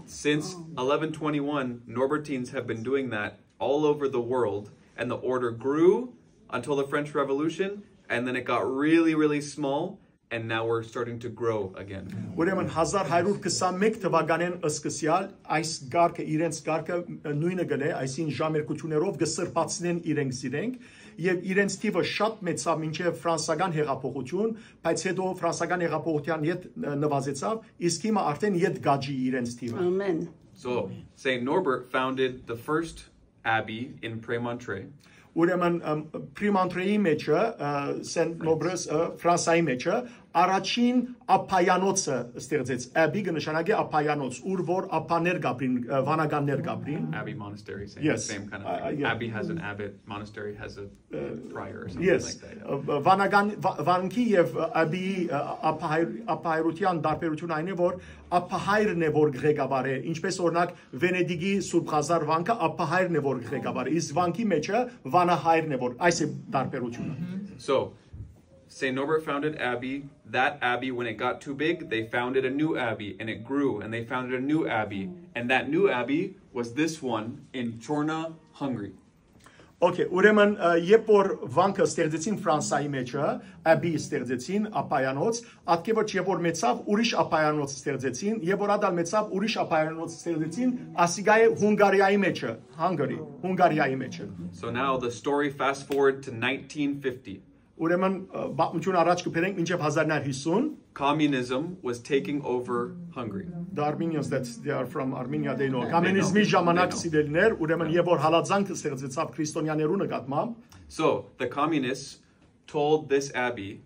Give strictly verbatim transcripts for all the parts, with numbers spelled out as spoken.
Since eleven twenty-one, Norbertines have been doing that all over the world, and the order grew until the French Revolution, and then it got really, really small, and now we're starting to grow again. Ուրեմն հազար հարյուր քսանմեկ թվականէն սկսեալ այս կարգը, իրենց կարգը, նոյնը գլէ, այսին ժամերգություններով կը սրբացնեն իրենք զիրենք, եւ իրենց թիվը շատ մեծաւ մինչեւ ֆրանսական հեղափոխություն, բայց հետո ֆրանսական հեղափոխության յետ, ը, նվազեցավ, իսկ հիմա արդեն յետ գաճի իրենց թիվը։ Amen. So, Saint Norbert founded the first abbey in Prémontré. Ուրեմն, ըմ, Պրիմանտրեի մեջը, ը, Սենտ Նոբրես, ը, Ֆրանսայի մեջը, առաջին ափայանոցը ստեղծեց։ Abbey կը նշանակի ափայանոց, ուր որ ափաներ կապրին, ը, վանականներ կապրին։ Abbey monastery, same, Yes. same kind of Uh, thing. yeah. Abbey has an abbot, monastery has a, a prior or something Yes. like that. Ը, վանական, վա-, վանքի եւ, ը, abbey, ը, ափահայր-, ափահայրության տարբերությունը այն է, որ ափահայրն է, որ ղեկավար է, ինչպես օրինակ Վենետիկի Սուրբ Ղազար վանքը ափահայրն է, որ ղեկավար է, իսկ վանքի մեջը վանահայրն է, որ այս է տարբերությունը։ So, Saint Norbert founded abbey. That abbey, when it got too big, they founded a new abbey, and it grew, and they founded a new abbey. And that new abbey was this one in Chorna, Hungary. Okay, ուրեմն, ը, երբ որ վանքը ստեղծեցին Ֆրանսայի մեջը, abbey ստեղծեցին, ափայանոց, ատկեւը երբ որ մեծաւ, ուրիշ ափայանոց ստեղծեցին, երբ որ ադալ մեծաւ, ուրիշ ափայանոց ստեղծեցին, ասիկա է Հունգարիայի մեջը, Hungary, Հունգարիայի մեջը։ So now the story fast forward to nineteen fifty. Ուրեմն, ը, պատմություն առաջ կբերենք մինչեւ հազար նոր հիսուն։ Communism was taking over Hungary. The Armenians that they are from Armenia, they know. They know. Կոմունիզմի ժամանակ They know. Սիրելիներ, ուրեմն երբ որ հալածանք ստեղծեցաւ քրիստոնյաներու նկատմամբ, So the communists told this abbey,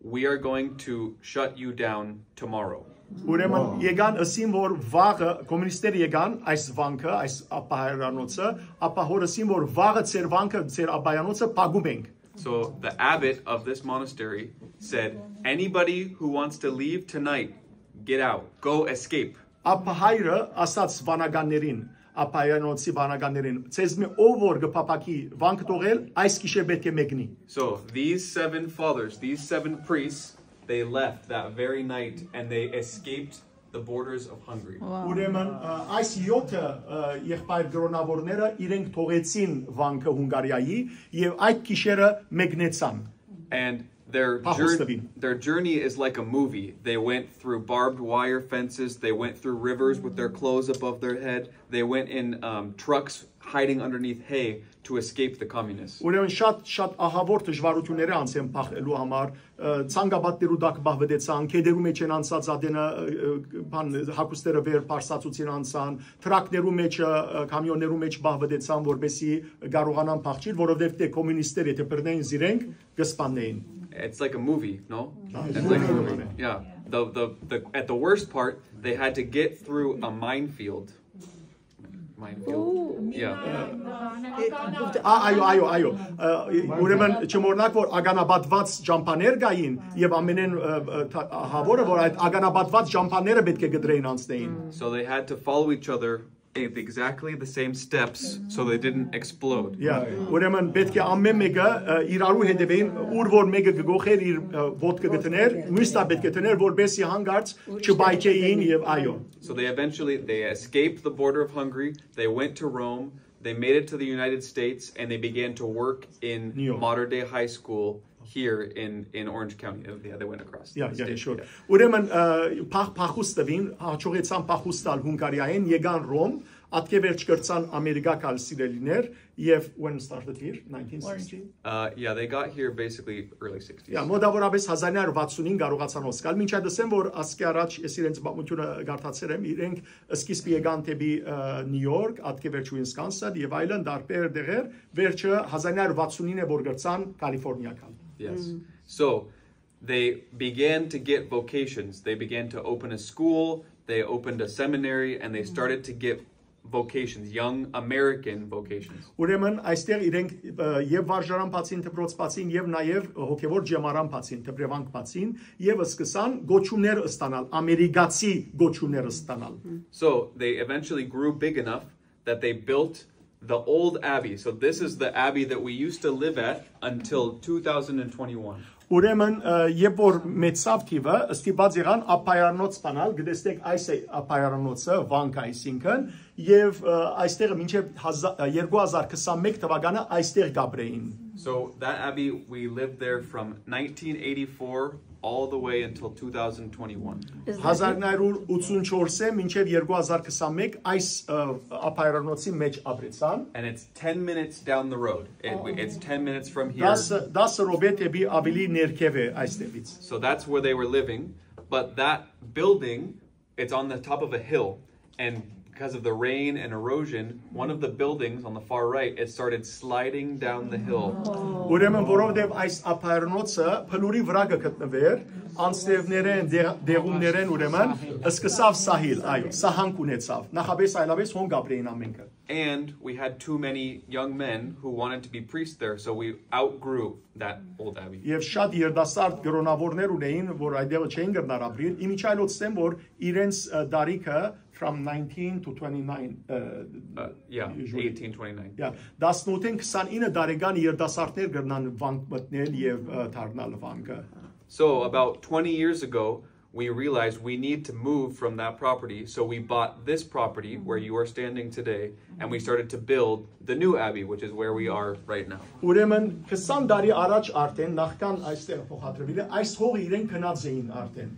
"We are going to shut you down tomorrow." ուրեմն եկան ըսին, որ վաղը, կոմունիստները եկան այս վանքը, այս ափահայրանոցը, ապա հոր ըսին, որ վաղը ձեր վանքը, ձեր ափայանոցը փակում ենք։ So the abbot of this monastery said, "Anybody who wants to leave tonight, get out, go escape." Ափահայրը ասաց վանականներին, ափայանոցի վանականներին, «Ձեզմէ ով որ կը փափաքի վանքը թողել, այս գիշեր պէտք է մեկնի»։ So these seven fathers, these seven priests, they left that very night and they escaped the borders of Hungary. Ուրեմն, ը, այս յոթը, ը, եղբայր կրոնավորները իրենք թողեցին վանքը Հունգարիայի եւ այդ գիշերը մեկնեցան։ And their, Փախուստը jour- բին։ their journey is like a movie. They went through barbed wire fences, they went through rivers with their clothes above their head, they went in um, trucks hiding underneath hay to escape the communists. Ուրեմն շատ, շատ ահավոր դժվարություններ անցեն փախելու համար, ը, ցանկապատներու տակ բահվեցան, քեդերու մեջ են անցած ադենը, ը, ը, բան, հագուստերը վեր պարսացուցին անցան, թրակներու մեջ, ը, ը, կամիոններու մեջ բահվեցան, որպեսզի կարողանան փախչիլ, որովհետեւ դե կոմունիստները եթե բռնեին զիրենք, կսպաննեին։ It's like a movie, no? It's like a movie. Yeah. The, the, the, at the worst part, they had to get through a minefield. Minefield? Yeah. Ա, այո, այո, այո։ Ը, ուրեմն չմոռնաք, որ ականապատված ճամփաներ կային եւ ամենեն, ը, ը, թա- ահավորը, որ այդ ականապատված ճամփաները պէտք է կտրեին անցնեին։ So they had to follow each other in exactly the same steps so they didn't explode. Yeah, ուրեմն պէտք է ամեն մեկը, ը, իրարու հետևեին, ուր որ մեկը կգոխեր իր, ը, ոտքը կտներ, մյուս տա պէտք է տներ, որպեսզի հանգարց չբայթեին եւ այո։ So they eventually they escaped the border of Hungary. They went to Rome. They made it to the United States and they began to work in New York. Modern day high school here in, in Orange County. Uh, Yeah, they went across. Yeah, the yeah, state. Sure. Ուրեմն, ը, փախ փախուստը վին, հաջողեցան փախուստալ Հունգարիային, եկան Ռոմ, ատկե վերջ կրցան Ամերիկա կալ սիրելիներ եւ when started here, nineteen sixty. Uh, yeah, they got here basically early sixties. Yeah, մոտավորապես հազար նոր վաթսունին կարողացան հոսքալ։ Մինչ այդ ասեմ, որ ասկի առաջ ես իրենց պատմությունը գարթացել եմ, իրենք սկիզբը եկան դեպի, ը, Նյու Յորք, ատկե վերջ Wisconsin եւ այլն դարբեր դեղեր, վերջը հազար նոր վաթսունին է, որ կրցան Կալիֆորնիա կալ։ Yes. So they began to get vocations. They began to open a school, they opened a seminary, and they started to get vocations, young American vocations. Ուրեմն այստեղ իրենք, ը, եւ վարժարան բացին, դպրոց բացին, եւ նաեւ հոգեվոր ջեմարան բացին, դպրեվանք բացին, եւ սկսան գոչումներ ստանալ, ամերիկացի գոչումներ ստանալ։ So they eventually grew big enough that they built the old abbey. So this is the abbey that we used to live at until two thousand twenty-one. Ուրեմն, ը, երբ որ մեծցաւ թիվը, ստիպուած եղան աբբայարանոց բանալ, կտեսնեք, այս է աբբայարանոցը, վանքը այսինքն, եւ, ը, այստեղ մինչեւ հազա-, երկու հազար քսանմեկ թվականը այստեղ կապրէին։ So that abbey, we lived there from nineteen eighty-four all the way until two thousand twenty-one. Is that it? հազար նայրուր ութսունչորսէ մինչեւ երկու հազար քսանմեկ այս, ը, աբբայարանոցի մեջ ապրեցան։ And it's ten minutes down the road. It, we- it's ten minutes from here. Դասը, դասը րոպե դէպի ավելի ներքեւ է այստեղից։ So that's where they were living. But that building, it's on the top of a hill. And because of the rain and erosion, one of the buildings on the far right, it started sliding down the hill. Ուրեմն, որովհետեւ այս աբբայարանոցը փլուրի վրա կը գտնուէր, անձրեւներէն, դե-, դեղումներէն, ուրեմն, սկսաւ սահիլ, այո, սահանք ունեցաւ։ Նախապէս այլապէս հոն կապրէին ամենքը։ And we had too many young men who wanted to be priests there, so we outgrew that old abbey. Եւ շատ երիտասարդ կրոնաւորներ ունէին, որ այդտեղը չէին կրնար ապրիլ, իմիջայլոցեն որ իրենց, ը, տարիքը from nineteen to twenty-nine, ը, Uh, yeah, usually. eighteen twenty-nine. Yeah, տասնութ քսանինը տարեկան երիտասարդներ կրնան վանք մտնել եւ, ը, դառնալ վանքը։ So about twenty years ago, we realized we need to move from that property. So we bought this property where you are standing today, and we started to build the new abbey, which is where we are right now. Ուրեմն քսան տարի առաջ արդեն, նախքան այստեղ փոխադրվելը, այս հողը իրենք գնած էին արդեն։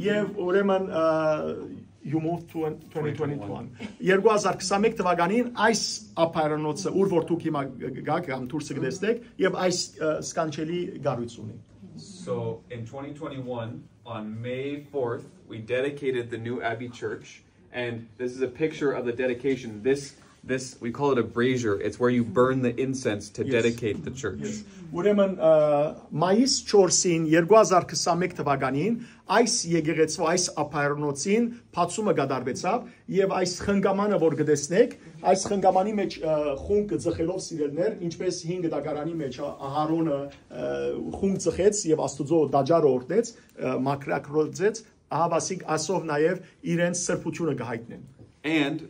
Եւ ուրեմն, ը, you moved to twenty twenty-one. Երկու հազար քսանմեկ թվականին այս աբբայարանոցը, ուր որ դուք հիմա գ-, գ-, գաք կամ դուրսը կտեսնեք, եւ այս, ը, սքանչելի գառույց ունի։ So in twenty twenty-one, on May fourth, we dedicated the new Abbey Church. And this is a picture of the dedication. This, this, we call it a brazier. It's where you burn the incense to Yes. dedicate the church. Yes. Ուրեմն, ը, մայիս չորսին երկու հազար քսանմեկ թվականին այս եկեղեցու, այս աբբայարանոցին բացումը կատարվեցաւ եւ այս խնկամանը, որ կտեսնեք, այս խնկամանի մեջ, ը, խունկ կը ծխելով սիրելներ, ինչպես հին գտակարանի մեջ, ա, Ահարոնը, ը, խունկ ծխեց եւ Աստուծոյ տաճարը օրհնեց, ը, մաքրակրոծեց, ահավասիկ ասով նաեւ իրենց սրբութիւնը կը հայտնեն։ And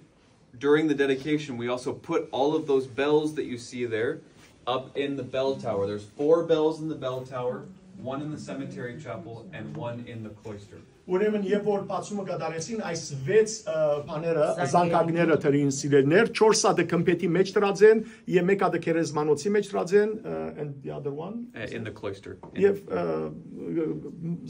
during the dedication, we also put all of those bells that you see there up in the bell tower. There's four bells in the bell tower, one in the cemetery chapel, and one in the cloister. Ուրեմն, երբ որ բացումը կատարեցին, այս վեց, ը, բաները, Զանգերուն։ զանգակները դրին սիրելներ, չորս հատը գմբեթի մեջ դրած են, եւ մեկ հատը գերեզմանոցի մեջ դրած են, ը, and the other one? Uh, in the cloister. Եվ, ը,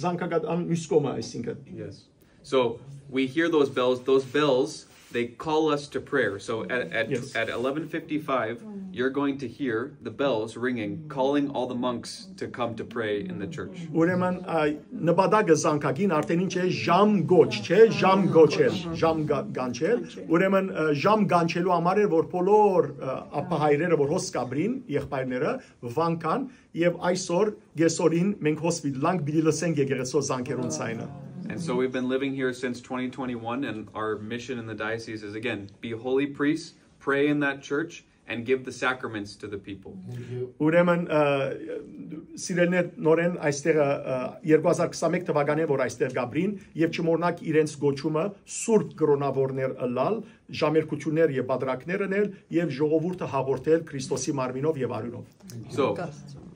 զանգակատան մյուս կողմը, այսինքն։ Yes. So we hear those bells. Those bells, they call us to prayer. So at, at, Yes. at eleven fifty-five, you're going to hear the bells ringing, calling all the monks to come to pray in the church. Ուրեմն, ա, նպատակը զանգակին արդեն ինչ է, ժամ գոչ, չէ՞, ժամ գոչել, ժամ գա-, գանչել։ Ուրեմն, ը, ժամ գանչելու համար էր, որ բոլոր, ը, աբահայրերը, որ հոս կապրին, եղբայրները, վանքան, եւ այսօր, կեսօրին մենք հոս պիտի լանք, պիտի լսենք եկեղեցու զանգերուն ձայնը։ And so we've been living here since twenty twenty-one, and our mission in the diocese is, again, be holy priests, pray in that church, and give the sacraments to the people. Ուրեմն, ը, սիրելիներ, նորեն այստեղը, ը, երկու հազար քսանմեկ թվականին, որ այստեղ կապրին, եւ չմոռնաք իրենց գոչումը սուրբ կրոնաւորներ ըլլալ, ժամերգութիւններ եւ պատրակներ ընել եւ ժողովուրդը հաղորդել Քրիստոսի մարմինով եւ արիւնով։ So,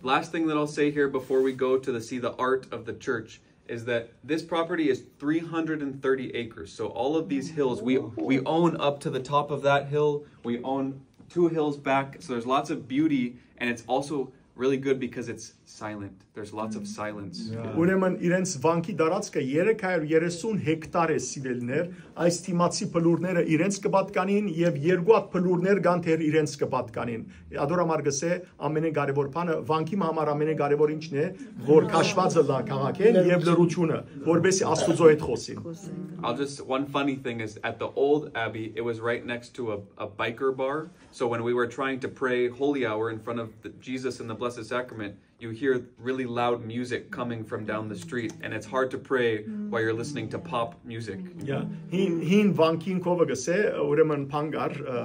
last thing that I'll say here before we go to the, see the art of the church is that this property is three hundred and thirty acres. So all of these hills, we, we own up to the top of that hill. We own two hills back. So there's lots of beauty, and it's also really good because it's silent. There's lots of silence. Ուրեմն իրենց վանքի տարածքը երեք հարյուր երեսուն հեկտար է, սիրելիներ, այս դիմացի բլուրները իրենց կը պատկանին եւ երկու հատ բլուրներ կան, դեռ իրենց կը պատկանին։ Ադոր համար կսե, ամենակարևոր բանը, վանքի համար ամենակարևոր ինչն է, որ քաշվածը լա քաղաքեն եւ լռությունը, որպեսզի Աստուծո հետ խոսին։ I'll just, one funny thing is, at the old abbey, it was right next to a, a biker bar. So when we were trying to pray holy hour in front of the, Jesus and the Blessed Sacrament, you hear really loud music coming from down the street, and it's hard to pray while you're listening to pop music. Yeah, հին, հին վանքին քովը գսե, ուրեմն փան կար, ը,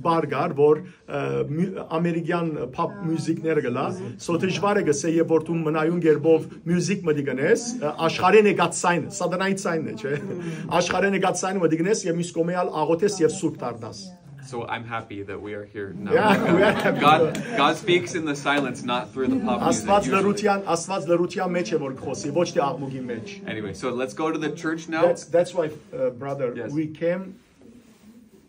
բար կար, որ, ը, մի-, ամերիկյան pop music-ները գլա, so դժվար է գսե, երբ որ դու մնայուն գերբով music մտի գնես, ը, աշխարհեն եկած sign, սատանայի sign-ն է, չէ՞։ Աշխարհեն եկած sign մտի գնես եւ մյուս կողմէ ալ աղոթես եւ սուրբ դառնաս։ So I'm happy that we are here now. Yeah, we are happy. God, God speaks in the silence, not through the pop music. Աստված լռության, Աստված լռության մեջ է որ կխոսի, ոչ թե աղմուկի մեջ։ Anyway, so let's go to the church now. That's, that's why, uh, brother, yes, we came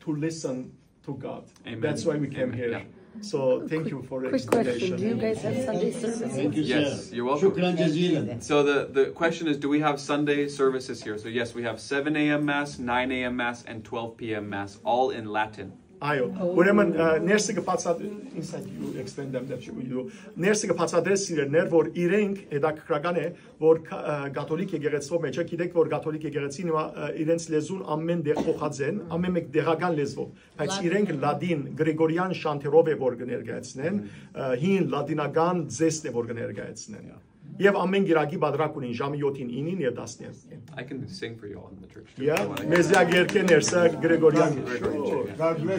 to listen to God. Amen. That's why we came here. Yeah. So thank you for the explanation. Quick question. Do you guys have Sunday services? Thank you, sir. Yes, you're welcome. شكرًا جزيلًا. So the, the question is, do we have Sunday services here? So yes, we have seven a.m. Mass, nine a.m. Mass, and twelve p.m. Mass, all in Latin. Այո, ուրեմն, ը, ներսը կբացատրե, inside you explain them that you, you, ներսը կբացատրե սիրելիներ, որ իրենք հետաքրքրական է, որ կա-, ը, կաթոլիկ եկեղեցւոյ մեջը, գիտեք, որ կաթոլիկ եկեղեցին հիմա, ը, իրենց լեզուն ամեն տեղ փոխած են, ամեն մեկ տեղական լեզվով, բայց իրենք լատին, գրեգորյան շանթերով է, որ կներկայացնեն, ը, հին լատինական ձեզն է, որ կներկայացնեն։ Եվ ամեն գիրագի պատրակ ունին ժամը յոթին, ինին եւ տասներկուին։ I can sing for you all in the church too, if you wanna hear. Մեզի ակ երկե ներսը գրեգորյան։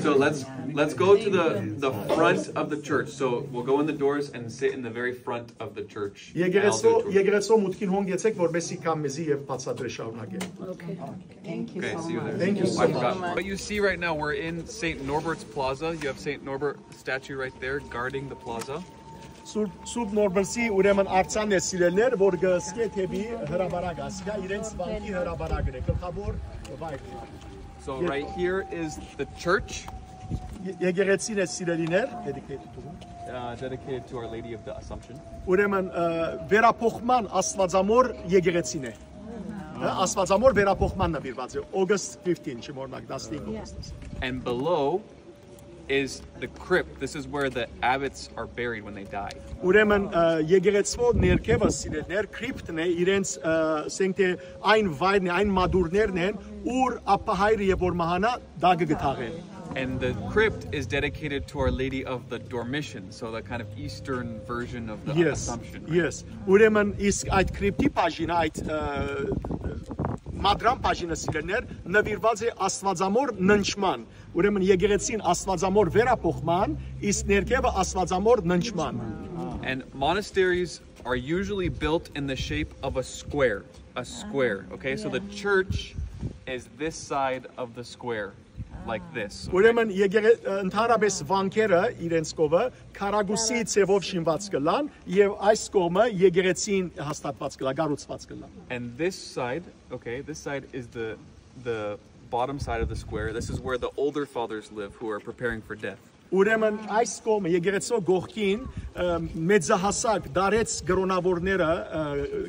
So let's, let's go to the, the front of the church. So we'll go in the doors and sit in the very front of the church. And I'll do a tour. Եկեղեցու, եկեղեցու մուտքին հոնգեցեք, որպեսզի կամ մեզի եւ բացատրե շարունակել։ Okay. Thank you so much. Okay, see you there. Thank you so much. What you see right now, we're in Saint Norbert's Plaza. You have Saint Norbert statue right there guarding the plaza. Սուրբ, Սուրբ Նորբերսի ուրեմն արձանն է սիրելիներ, որ գսկե դեպի հրապարակ, ասիկա իրենց վանքի հրապարակն է, գլխավոր վայրն է։ So right here is the church. Ե-, եկեղեցին է սիրելիներ, dedicated to whom? Uh, dedicated to Our Lady of the Assumption. Ուրեմն, ը, վերափոխման Աստվածամոր եկեղեցին է։ Հա, Աստվածամոր վերափոխման նվիրված է, August fifteen, չմոռնաք, տասնհինգ August։ And below is the crypt. This is where the abbots are buried when they die. Ուրեմն, ը, եկեղեցվո ներքևը սիրելիներ, crypt-ն է, իրենց, ը, ասենք թե այն վայրն է, այն մատուռներն են, ուր ափահայրը եւ որ մահանայ, տակը կը թաղեն։ And the crypt is dedicated to Our Lady of the Dormition, so the kind of Eastern version of the Assumption, right? Yes, yes. Ուրեմն իսկ այդ crypt-ի բաժինը, այդ, ը, մատրան բաժինը սիրելիներ, նվիրված է Աստվածամոր ննջման։ Ուրեմն եկեղեցին Աստվածամոր վերափոխման, իսկ ներքևը Աստվածամոր ննջման։ And monasteries are usually built in the shape of a square, a square, okay? So the church is this side of the square, like this, okay? Ուրեմն եկեղե-, ը, ընդհանրապես վանքերը իրենց կողմը քարագուսի ձևով շինված կլան եւ այս կողմը եկեղեցին հաստատված կլա, կառուցված կլա։ And this side, okay, this side is the, the bottom side of the square. This is where the older fathers live who are preparing for death. Ուրեմն այս կողմը, եկեղեցու կողքին, ը, մեծահասակ դարեց կրոնավորները, ը,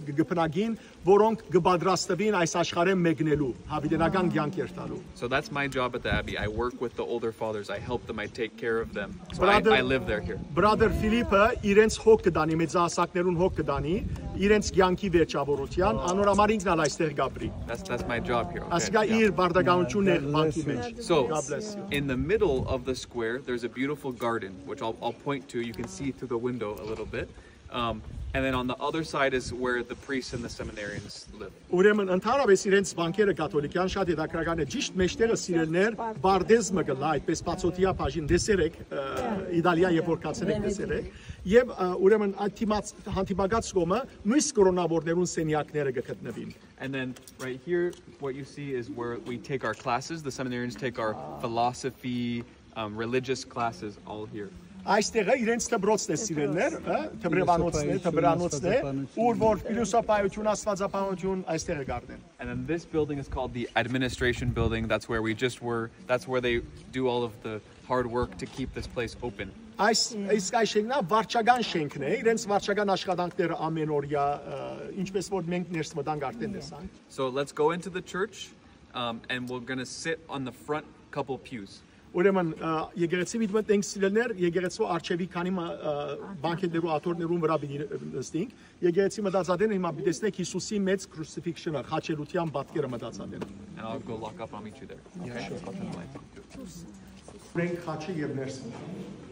գ-, գ-, բնակին, որոնք կը պատրաստուին այս աշխարհէն մեկնելու, յաւիտենական կեանք երթալու։ So that's my job at the Abbey. I work with the older fathers. I help them. I take care of them. So I, I live there here. Brother Philip-ը իրենց հոգ կը տանի, մեծահասակներուն հոգ կը տանի, իրենց կեանքի վերջավորության, անոր համար ինքն ալ այստեղ կ'ապրի։ That's, that's my job here, okay? Ասիկա իր պարտականութիւնն է վանքի մեջ։ So, God bless you. In the middle of the square, there's a beautiful garden, which I'll, I'll point to. You can see through the window a little bit. Um, and then on the other side is where the priests and the seminarians live. Ուրեմն ընդհանրապես իրենց վանքերը կաթոլիկեան շատ հետաքրքրական է։ Ճիշտ մեջտեղը սիրելիներ պարտեզ մը կլա, այդպես բացօթեայ բաժին տեսեր եք, ը, Իտալիա երբ որ գացեր եք տեսեր եք։ Եւ, ը, ուրեմն այդ դիմաց հանդիպակաց կողմը նոյս կրոնավորներուն սենեակները կը գտնուին։ And then right here, what you see is where we take our classes. The seminarians take our philosophy, um, religious classes all here. Այստեղը իրենց դպրոցն է սիրելիներ, ը, դպրեվանոցն է, դպրանոցն է, ուր որ փիլիսոփայություն, աստվածաբանություն այստեղը կ'առնեն։ And then this building is called the administration building. That's where we just were. That's where they do all of the hard work to keep this place open. Այս, իսկ այս շենքն է, վարչական շենքն է, իրենց վարչական աշխատանքները ամեն օրյա, ը, ինչպես որ մենք ներս մտանք արդեն տեսանք։ So let's go into the church, um, and we're gonna sit on the front couple pews. Ուրեմն, ը, եկեղեցի պիտի մտնենք սիրելիներ, եկեղեցու արջևի քանի մը, ը, բանկետներու աթոռներուն վրա պիտի նստենք։ Եկեղեցի մտածած են, հիմա պիտի տեսնեք Հիսուսի մեծ crucifixion-ը, խաչելիության պատկերը մտածած են։ And I'll go lock up, I'll meet you there. Yeah, sure. I'll turn the lights on. Մենք խաչը եւ ներս մտանք։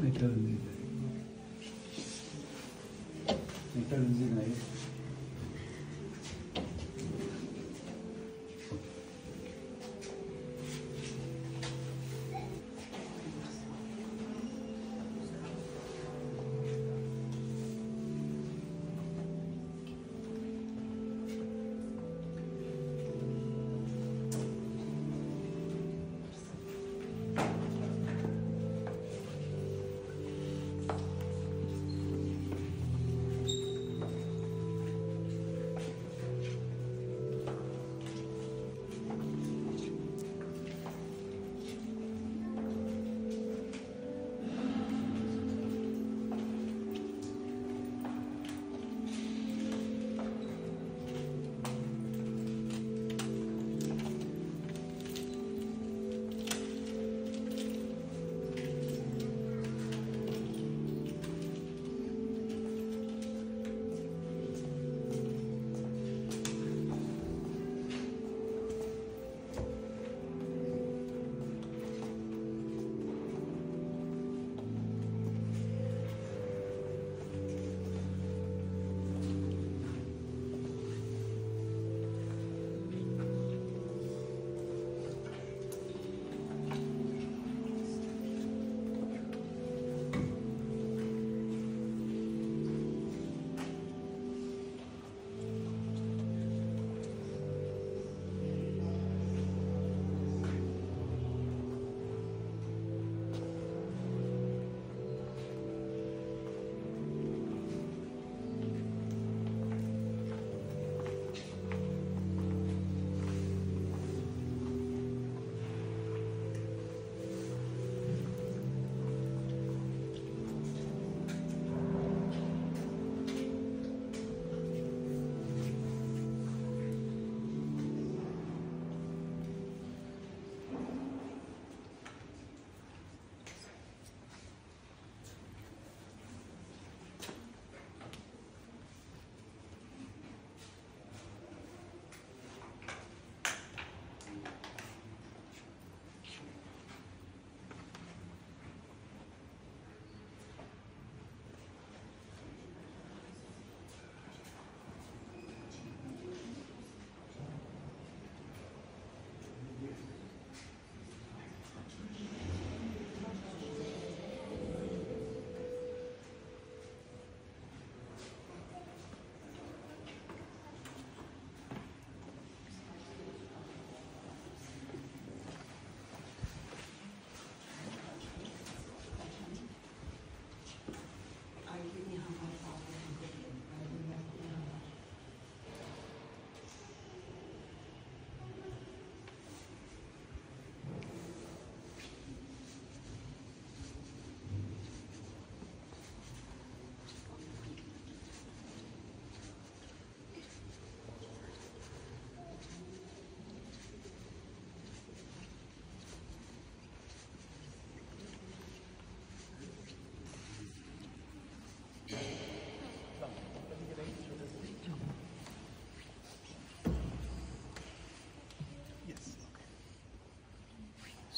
Մեկը նայ։ Մեկը նայ։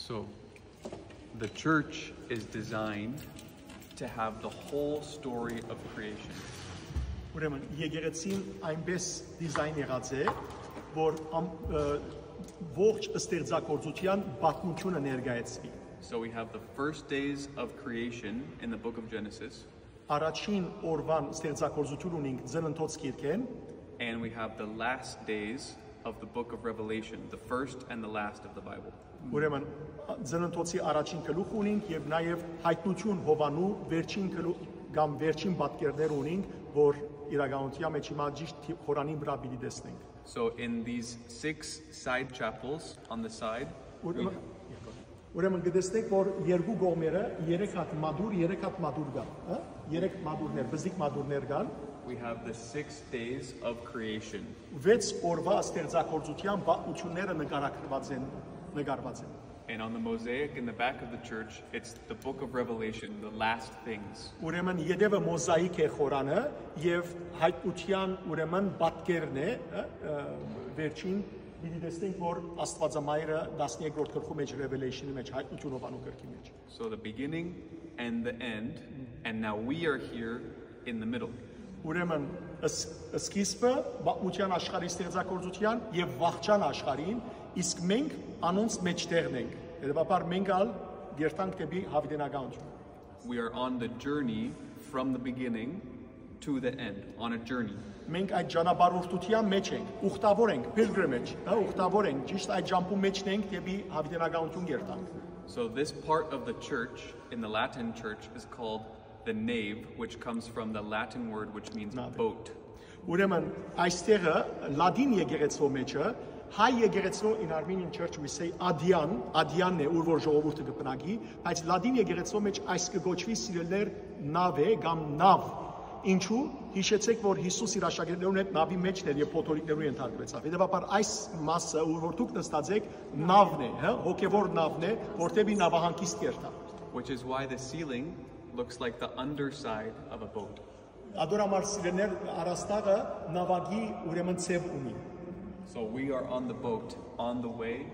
So, the church is designed to have the whole story of creation. Ուրեմն, եկեղեցին այնպես դիզայն եղած է, որ ամ-, ը, ողջ ստեղծագործության պատմությունը ներկայացվի։ So we have the first days of creation in the book of Genesis. Առաջին օրուան ստեղծագործություն ունենք Ծննդոց գիրքէն։ And we have the last days of the book of Revelation, the first and the last of the Bible. Ուրեմն, Ծննդոցի առաջին գլուխ ունենք եւ նաեւ Հայտնություն Յովհաննու վերջին գլուխ կամ վերջին պատկերներ ունենք, որ իրականության մեջ հիմա ճիշդ Ղուրանին վրայ պիտի տեսնենք։ So in these six side chapels on the side, we Ուրեմն, ուրեմն կտեսնենք, որ երկու կողմերը երեք հատ մատուռ, երեք հատ մատուռ կան, հա? Երեք մատուռներ, բզիկ մատուռներ կան։ We have the six days of creation. Վեց օրվա ստեղծագործության պատմությունները նկարագրված են, նկարված են։ And on the mosaic in the back of the church, it's the book of Revelation, the last things. Ուրեմն ետևը մոզաիկ է Ղուրանը եւ Հայտնության, ուրեմն, պատկերն է, ը, ը, վերջին Պիտի տեսնենք, որ Աստուածամայրը տասներկրորդ գլխու մեջ, Revelation-ի մեջ, հայտնութիւնով անոր կրկի մեջ։ So the beginning and the end, and now we are here in the middle. Ուրեմն ս-, սկիզբը պատմութեան աշխարհի ստեղծագործութեան եւ վաղճան աշխարհին, իսկ մենք անոնց մեջտեղն ենք։ Հետեւաբար մենք ալ երթանք դեպի յաւիտենականություն։ We are on the journey from the beginning to the end, on a journey. Մենք այդ ճանապարհորդության մեջ ենք, ուխտավոր ենք, pilgrimage, հա, ուխտավոր ենք, ճիշտ այդ ճամբու մեջն ենք դեպի յաւիտենականություն երթանք։ So this part of the church in the Latin church is called the nave, which comes from the Latin word which means Nave. Boat. Ուրեմն այստեղը լատին եկեղեցու մեջը, հայ եկեղեցու, in Armenian church we say ադիան, ադիանն է, ուր որ ժողովուրդը կպնակի, բայց լատին եկեղեցու մեջ այս կը կոչուի, սիրելիներ, նավե կամ նավ։ Ինչու՞, հիշեցեք, որ Յիսուս իր աշակերտներուն հետ նավի մեջն էր եւ փոթորիկներու ենթարկուեցաւ։ Հետեւաբար այս մասը, ուր որ դուք նստած եք, նավն է, հա, հոգեվոր նավն է, որ դեպի նավահանգիստ կերթա։ Which is why the ceiling looks like the underside of a boat. Ադոր համար, սիրելիներ, առաստաղը նավակի ուրեմն ձև ունի։ So we are on the boat on the way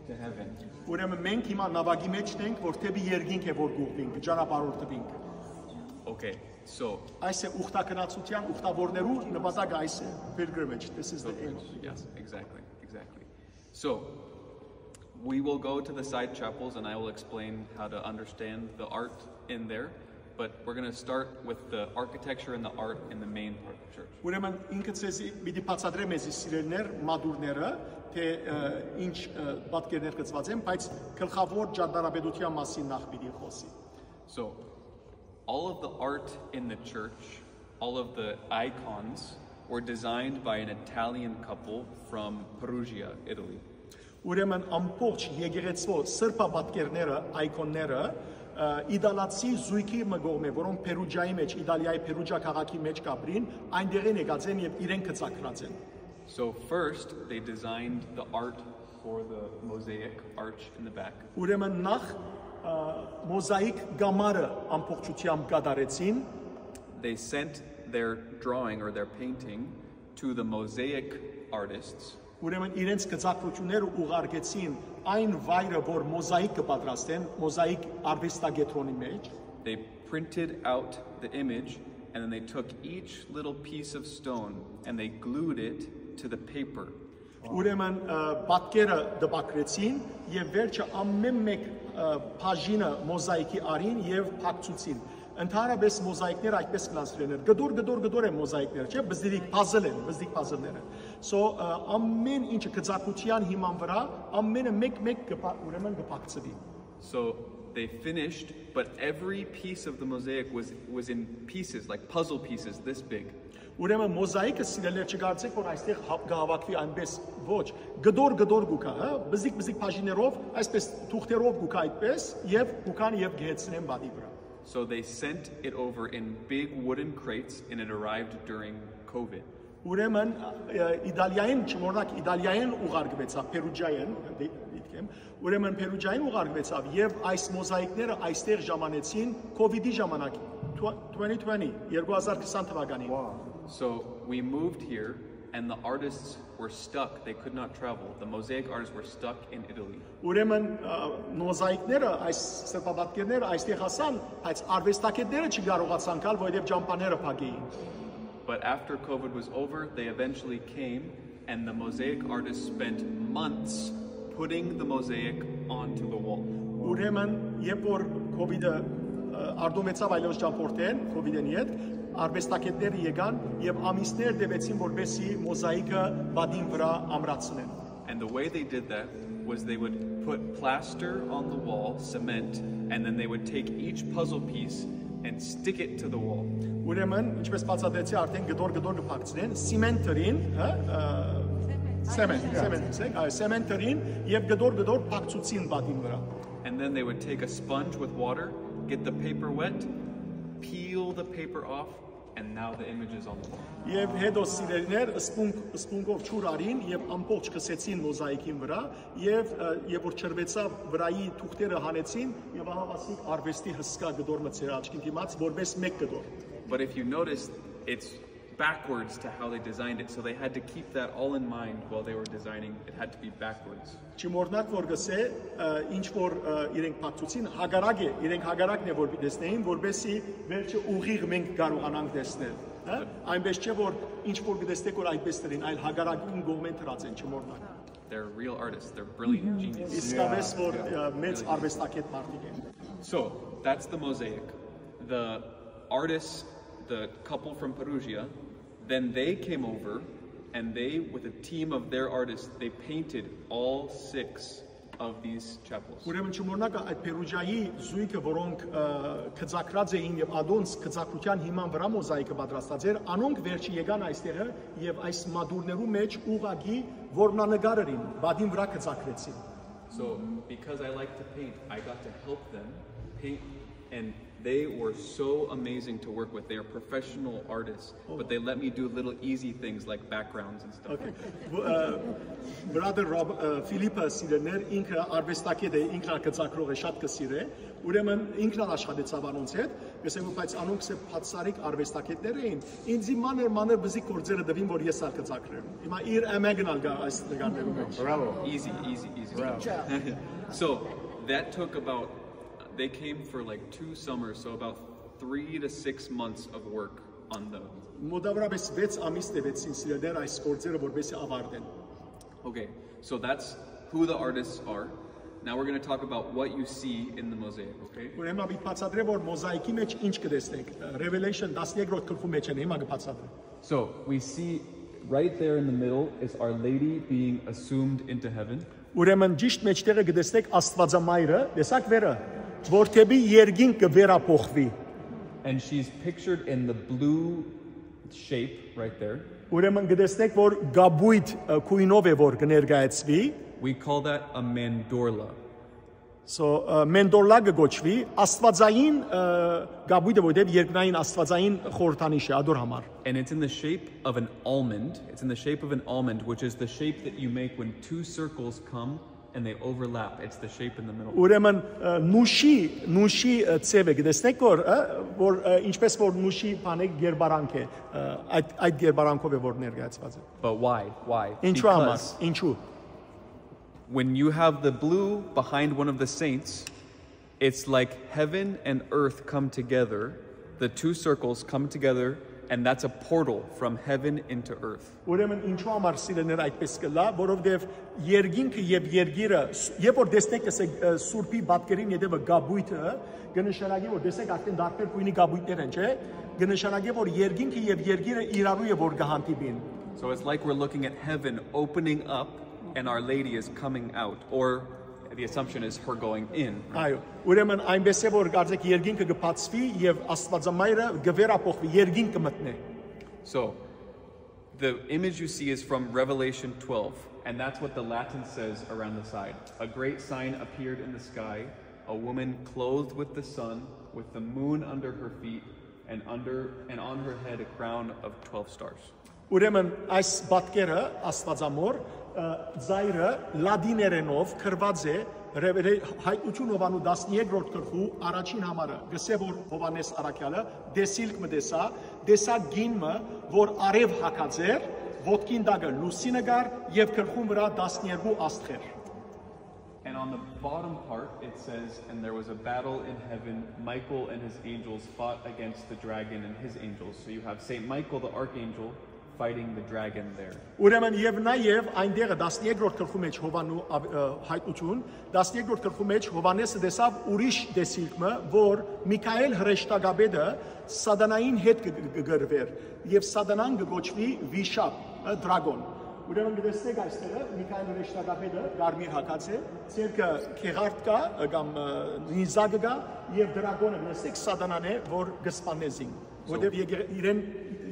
to heaven. Ուրեմն մենք հիմա նավակի մեջն ենք, որ դեպի երկինք է որ կուղղվենք, ճանապարհորդվենք։ Okay, so Այս է ուխտագնացության, ուխտավորներու նպատակը այս է, pilgrimage, this is the aim of it. Yes, exactly, exactly. So we will go to the side chapels and I will explain how to understand the art in there. But we're going to start with the architecture and the art in the main part of the church. Ուրեմն ինքը ձեզի պիտի բացատրե մեզի, սիրելիներ, մատուռները, թե, ը, ինչ, ը, պատկերներ գծված են, բայց գլխավոր ճարտարապետության մասին նախ պիտի խոսի։ So all of the art in the church, all of the icons were designed by an Italian couple from Perugia, Italy. Ուրեմն ամբողջ եկեղեցու սրբապատկերները, այքոնները, ը, իտալացի զույգի մը կողմէ, որոնք Փերուջայի մեջ, Իտալիայի Փերուջա քաղաքի մեջ կապրին, այնտեղէն եկած են եւ իրենք գծագրած են։ So first they designed the art for the mosaic arch in the back. Ուրեմն նախ, ը, մոզաիկ կամարը ամբողջությամբ կատարեցին։ They sent their drawing or their painting to the mosaic artists. Ուրեմն իրենց գծագրությունները ուղարկեցին այն վայրը, որ մոզաիկ կը պատրաստեն, մոզաիկ արվեստակեդրոնի մեջ։ They printed out the image and then they took each little piece of stone and they glued it to the paper. Ուրեմն, ը, պատկերը տպագրեցին եւ վերջը ամեն մեկ, ը, բաժինը մոզաիկի արին եւ փակցուցին։ Ընդհանրապես մոզաիկները այդպես կլանցրեն էր։ Գդոր, գդոր, գդոր են մոզաիկները, չէ՞, բզդիկ puzzle են, բզդիկ puzzle-ներ են։ So, ը, ամեն ինչը գծագրության հիման վրա, ամենը մեկ-մեկ կը փա-, ուրեմն կը փակցուի։ So they finished, but every piece of the mosaic was, was in pieces, like puzzle pieces this big. Ուրեմն մոզաիկը, սիրելիներ, չկարծեք, որ այստեղ հա-, կհավաքվի այնպես, ոչ, գդոր, գդոր գուկա, հա, բզիկ, բզիկ բաժիներով, այսպես թուղթերով գուկա այդպես, եւ գուկան եւ գեհեցնեն պատի վրա։ So they sent it over in big wooden crates and it arrived during COVID. Ուրեմն, ը, Իտալիայեն, չմոռնաք, Իտալիայեն ուղարկվեցաւ, Փերուջայեն, դե-, դիտքեմ, ուրեմն Փերուջայեն ուղարկվեցաւ եւ այս մոզաիկները այստեղ ժամանեցին COVID-ի ժամանակ, tw-, twenty twenty, երկու հազար քսան թվականին։ Wow. So we moved here and the artists were stuck. They could not travel. The mosaic artists were stuck in Italy. Ուրեմն, ը, մոզաիկները, այս սրբապատկերները այստեղ հասան, բայց արվեստագետները չկարողացան գալ, որովհետեւ ճամբաները փակ էին։ But after COVID was over, they eventually came, and the mosaic artists spent months putting the mosaic onto the wall. Ուրեմն, երբ որ COVID-ը, ը, արտոնվեցաւ այլոց ճամբորդեն, COVID-ին յետ, արվեստագետները եկան եւ ամիսներ տեւեցին, որպեսզի մոզաիկը պատին վրա ամրացնեն։ And the way they did that was they would put plaster on the wall, cement, and then they would take each puzzle piece and stick it to the wall. Ուրեմն, ինչպես բացատրեցի արդեն, գդոր-գդոր կը փակցնեն, սիմենտերին, հա, ը, Սեմենտ, սեմենտ, սեմենտ, սեմենտ, այ, սեմենտերին եւ գդոր-գդոր փակցուցին պատին վրա։ And then they would take a sponge with water, get the paper wet, peel the paper off, and now the image is on the wall. Եվ հետո, սիրելիներ, սպունգ, սպունգով ջուր արին եւ ամբողջ կսեցին մոզաիկին վրա, եւ, ը, երբ որ չրվեցաւ, վրայի թուղթերը հանեցին, եւ ահա, ասիկ, արվեստի հսկայ գդոր մը ձեր աչքին դիմաց, որպես մեկ գդոր։ But if you notice, it's backwards to how they designed it. So they had to keep that all in mind while they were designing. It had to be backwards. Չմոռնաք որ գսե ինչ որ իրենք փակցուցին հագարակ է, իրենք հագարակն է որ տեսնեին, որպեսի վերջը ուղիղ մենք կարողանանք տեսնել, հա։ Այնպես չէ որ ինչ որ կտեսնեք որ այդպես դրին, այլ հագարակին կողմեն դրած են, չմոռնաք։ They're real artists. They're brilliant geniuses. Իսկապես որ մեծ արվեստագետ մարդիկ են։ So that's the mosaic. The artists, the couple from Perugia, then they came over and they, with a team of their artists, they painted all six of these chapels. Ուրեմն չմոռնաք այդ Փերուժիայի զույգը, որոնք գծագրած էին եւ ադոնց գծագրության հիման վրա մոզայիկը պատրաստած էր, անոնք վերջը եկան այստեղը եւ այս մատուրներու մեջ ուղագի որմնանկարերին բադին վրա գծագրեցին։ So because I like to paint, I got to help them paint, and they were so amazing to work with. They are professional artists, but they let me do little easy things like backgrounds and stuff. Okay. Brother Rob, Ֆիլիպը սիրելիներ, ինքը արվեստագետ է, ինքնագծագրող է, շատ կսիրե։ Ուրեմն ինքն ալ աշխատեցաւ անոնց հետ, կսեմ, բայց անոնք սե բացարիք արվեստագետներ էին։ Ինձի մանր մանր բզիկ գործերը տվին, որ ես ալ կծագրեմ։ Հիմա իր ամեգն ալ գա այս նկարներու մեջ։ Bravo. Easy, easy, easy. Bravo. So that took about, they came for like two summers, so about three to six months of work on the Մոտավորապես վեց ամիս տևեցին սիրելիներ այս գործերը, որպեսի ավարտեն։ Okay, so that's who the artists are. Now we're going to talk about what you see in the mosaic, okay? Ուրեմն պիտի բացատրեմ որ մոզայիկի մեջ ինչ կտեսնեք։ Revelation տասներկրորդ գլխու մեջ են, հիմա կբացատրեմ։ So we see right there in the middle is Our Lady being assumed into heaven. Ուրեմն ճիշտ մեջտեղը կտեսնեք Աստվածամայրը, տեսակ վերը, որ թեպի երկինքը վերափոխվի։ And she's pictured in the blue shape right there. Ուրեմն կտեսնեք որ գաբույթ գույնով է որ կներկայացվի։ We call that a mandorla. So mandorla կը կոչվի աստվածային գաբույթը, որտեղ երկնային աստվածային խորհրդանիշ է ադոր համար։ And it's in the shape of an almond. It's in the shape of an almond, which is the shape that you make when two circles come and they overlap. It's the shape in the middle. Ուրեմն նուշի նուշի ձևը կտեսնեք որ որ ինչպես որ նուշի բանը գերբարանք է, այդ այդ գերբարանքով է որ ներկայացված է։ But why? Why? Ինչու համար, ինչու։ When you have the blue behind one of the saints, it's like heaven and earth come together, the two circles come together, and that's a portal from heaven into earth. Ուրեմն ինչու համար սիրելիներ այդպես կլա, որովհետև երկինքը եւ երկիրը, երբ որ տեսնեք, կսեք Սուրբի պատկերին ետևը գաբույթը, կնշանակի որ տեսեք արդեն դարբեր գույնի գաբույթներ են, չէ՞։ Կնշանակի որ երկինքը եւ երկիրը իրարու է որ կհանդիպին։ So it's like we're looking at heaven opening up and Our Lady is coming out, or the assumption is her going in. Այո, ուրեմն այնպես է որ կարծեք երկինքը կբացվի եւ Աստվածամայրը կվերափոխվի, երկինք կմտնի։ So the image you see is from Revelation twelve, and that's what the Latin says around the side. A great sign appeared in the sky, a woman clothed with the sun, with the moon under her feet, and under and on her head a crown of twelve stars. Ուրեմն այս պատկերը Աստվածամոր ծայրը լատիներենով գրված է հայտնություն Հովանու տասներկրորդ գլխու առաջին համարը, գսե որ Հովանես առաքյալը դեսիլք մը տեսա, տեսա գին մը որ արև հակած էր, ոտքին տակը լուսինը կար եւ գլխուն վրա տասներկու աստղեր։ And on the bottom part, it says, "And there was a battle in heaven. Michael and his angels fought against the dragon and his angels." So you have Saint Michael the archangel fighting the dragon there. Ուրեմն եւ նաեւ այնտեղը տասներկրորդ գլխու մեջ Հովանու հայտնություն, տասներկրորդ գլխու մեջ Հովանեսը տեսաւ ուրիշ տեսիլք մը, որ Միքայել հրեշտակապետը սատանային հետ կգրվեր եւ սատանան կգոչվի վիշապ, դրագոն։ Ուրեմն կտեսնեք այստեղը Միքայել հրեշտակապետը կարմիր հագած է, ձերքը քեղարդ կա կամ նիզակը կա եւ դրագոնը կտեսնեք սատանան է, որ կսպաննե զինք, որտեւ իրեն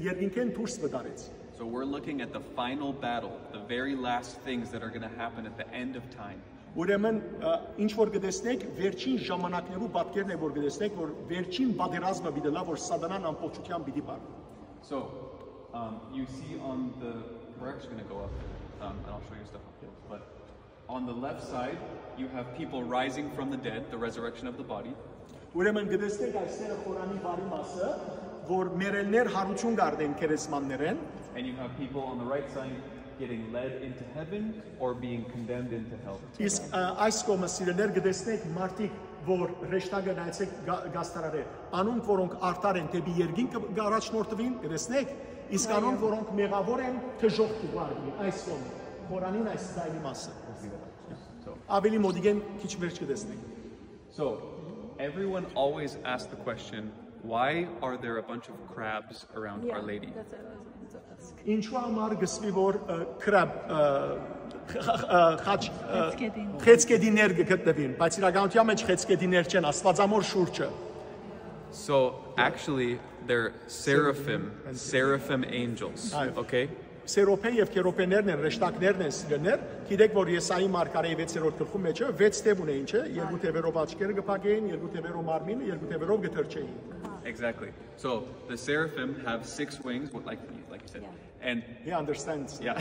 երկինքեն դուրս վտարեց։ So we're looking at the final battle, the very last things that are going to happen at the end of time. Ուրեմն ինչ որ կտեսնեք, վերջին ժամանակներու պատկերն է որ կտեսնեք, որ վերջին պատերազմը պիտի լա, որ սատանան ամբողջությամբ պիտի բառնի։ So, um, you see on the, we're actually going to go up, um, and I'll show you stuff up here. But on the left side, you have people rising from the dead, the resurrection of the body. Ուրեմն կտեսնեք այս սերը խորանի բարի մասը, որ մեռելներ յարութիւն կ'առնեն գերեզմաններէն։ And you have people on the right side getting led into heaven or being condemned into hell. Իսկ ը, այս կողմը, սիրելիներ, կտեսնեք մարդիկ, որ հրեշտակը նայեցեք գա- գաստարարէ, անոնք, որոնք արդար են, դէպի երկինք կը- կ'առաջնորդուին, կտեսնեք, իսկ անոնք, որոնք մեղաւոր են, դժոխք կը վարվին, այս կողմը, խորանին այս ձայնի մասը։ Ավելի մոտիկ են, քիչ վերջ կտեսնենք։ So, everyone always asks the question, why are there a bunch of crabs around Our Lady? Ինչու համար գսվի, որ ը, քրաբ ը, խ- խ- ը, խաչ ը, Խեցկեդին։ Խեցկեդիներ կգտնվին, բայց իրականության մեջ խեցկեդիներ չեն, Աստվածամոր շուրջը։ So, actually, they're seraphim, seraphim angels. Այո։ Okay? Սերոփե եւ քերոփեներն են, հրեշտակներն են, սիրելիներ։ Գիտեք, որ Եսայի մարգարեի վեցերորդ գլխու մեջը վեց թեւ ունէին, չէ՞, երկու թեւերով աչքերը կը փակէին, երկու թեւերով մարմինը, երկու թեւերով կը թռչէին։ Exactly. So, the seraphim have six wings, what- like, like you said. And He understands. Yeah.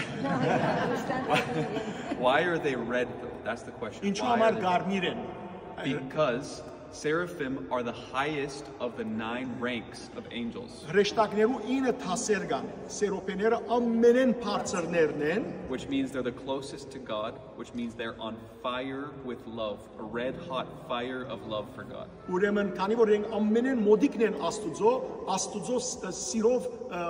Why are they red though? That's the question. Ինչու Why are համար they- կարմիր են։ Because seraphim are the highest of the nine ranks of angels, Հրեշտակներու ինը դասեր կան, սերոփեները ամենէն բարձրներն են, which means they're the closest to God, which means they're on fire with love, a red hot fire of love for God. Ուրեմն, քանի որ իրենք ամենէն մոտիկն են Աստուծոյ, Աստուծոյ ս- սիրով ը,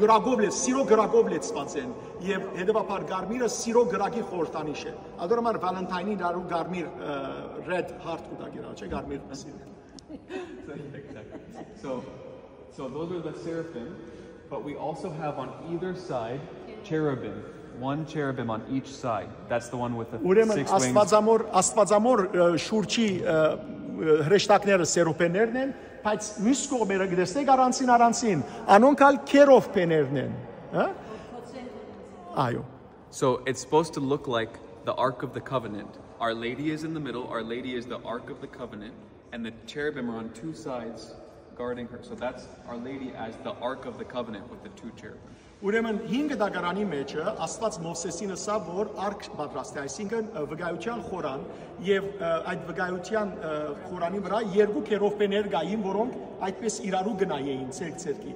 գրագով լե, սիրո գրագով լեցված են, եւ հետեւաբար կարմիրը սիրո գրագի խորհրդանիշ է։ Ադոր համար Վալենտայնին իրարու կարմիր ը, red heart կու տակ իրար, չէ՞, կարմիր սիրո։ Exactly. So, so those are the seraphim, but we also have on either side cherubim. One cherubim on each side. That's the one with the Ուրեմն six wings. Աստվածամոր, Աստվածամոր ը, շուրջի ը, ը, հրեշտակները սերոփեներն են, բայց մյուս կողմերը կտեսնեք առանձին առանձին, անոնք ալ քերովբեներն են, հա՞։ Այո։ So it's supposed to look like the Ark of the Covenant. Our Lady is in the middle, Our Lady is the Ark of the Covenant, and the cherubim are on two sides guarding her. So that's Our Lady as the Ark of the Covenant with the two cherubim. Ուրեմն հինգ դագարանի մեջը Աստված Մովսեսին ըսաւ, որ արք պատրաստի, այսինքն ը, վկայության խորան, եւ ը, այդ վկայության ը, խորանի վրա երկու քերովբեներ կային, որոնք այդպես իրարու գնայեին ձերք ձերքի։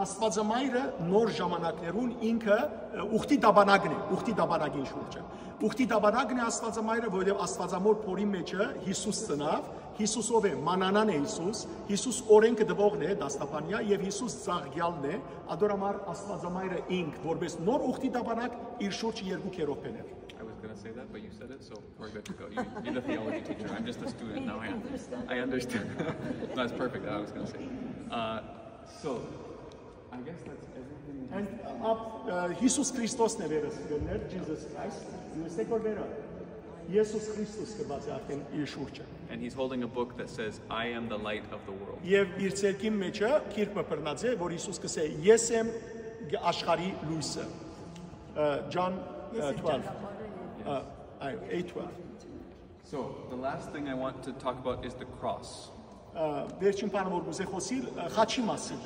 Աստվածամայրը նոր ժամանակներուն ինքը ը, ուխտի դաբանակն է, ուխտի դաբանակին շուրջը։ Ուխտի դաբանակն է Աստվածամայրը, որովհետեւ Աստվածամոր փորի մեջը Յիսուս ծնաւ, Յիսուս ով է, մանանան է Յիսուս, Յիսուս օրենքը տվողն է, դաստապանյա, եւ Յիսուս ծաղկյալն է, ադոր համար Աստվածամայրը ինք, որպես նոր ուխտի դաբանակ, իր շուրջ երկու քերովբեներ։ I was going to say that, but you said it, so we're good to go. You, you're the theology teacher. I'm just a student now. I, I understand. That's perfect. I was going to say. Uh, so, I guess that's everything. And up, uh, Յիսուս Քրիստոսն է վերը, սիրելիներ, Jesus Christ, յուսեք որ վերը, Յիսուս Քրիստոս գրված է արդեն իր շուրջը։ And he's holding a book that says, "I am the light of the world." Եւ իր ցերկին մեջը գիրք մը բռնած է, որ Յիսուս կսե, «Ես եմ գ- աշխարհի լույսը»։ Uh, John uh, twelve. Uh, այո, eight twelve. So, the last thing I want to talk about is the cross. Uh, վերջին բանը, որ կուզե խոսիլ, uh, խաչի մասին։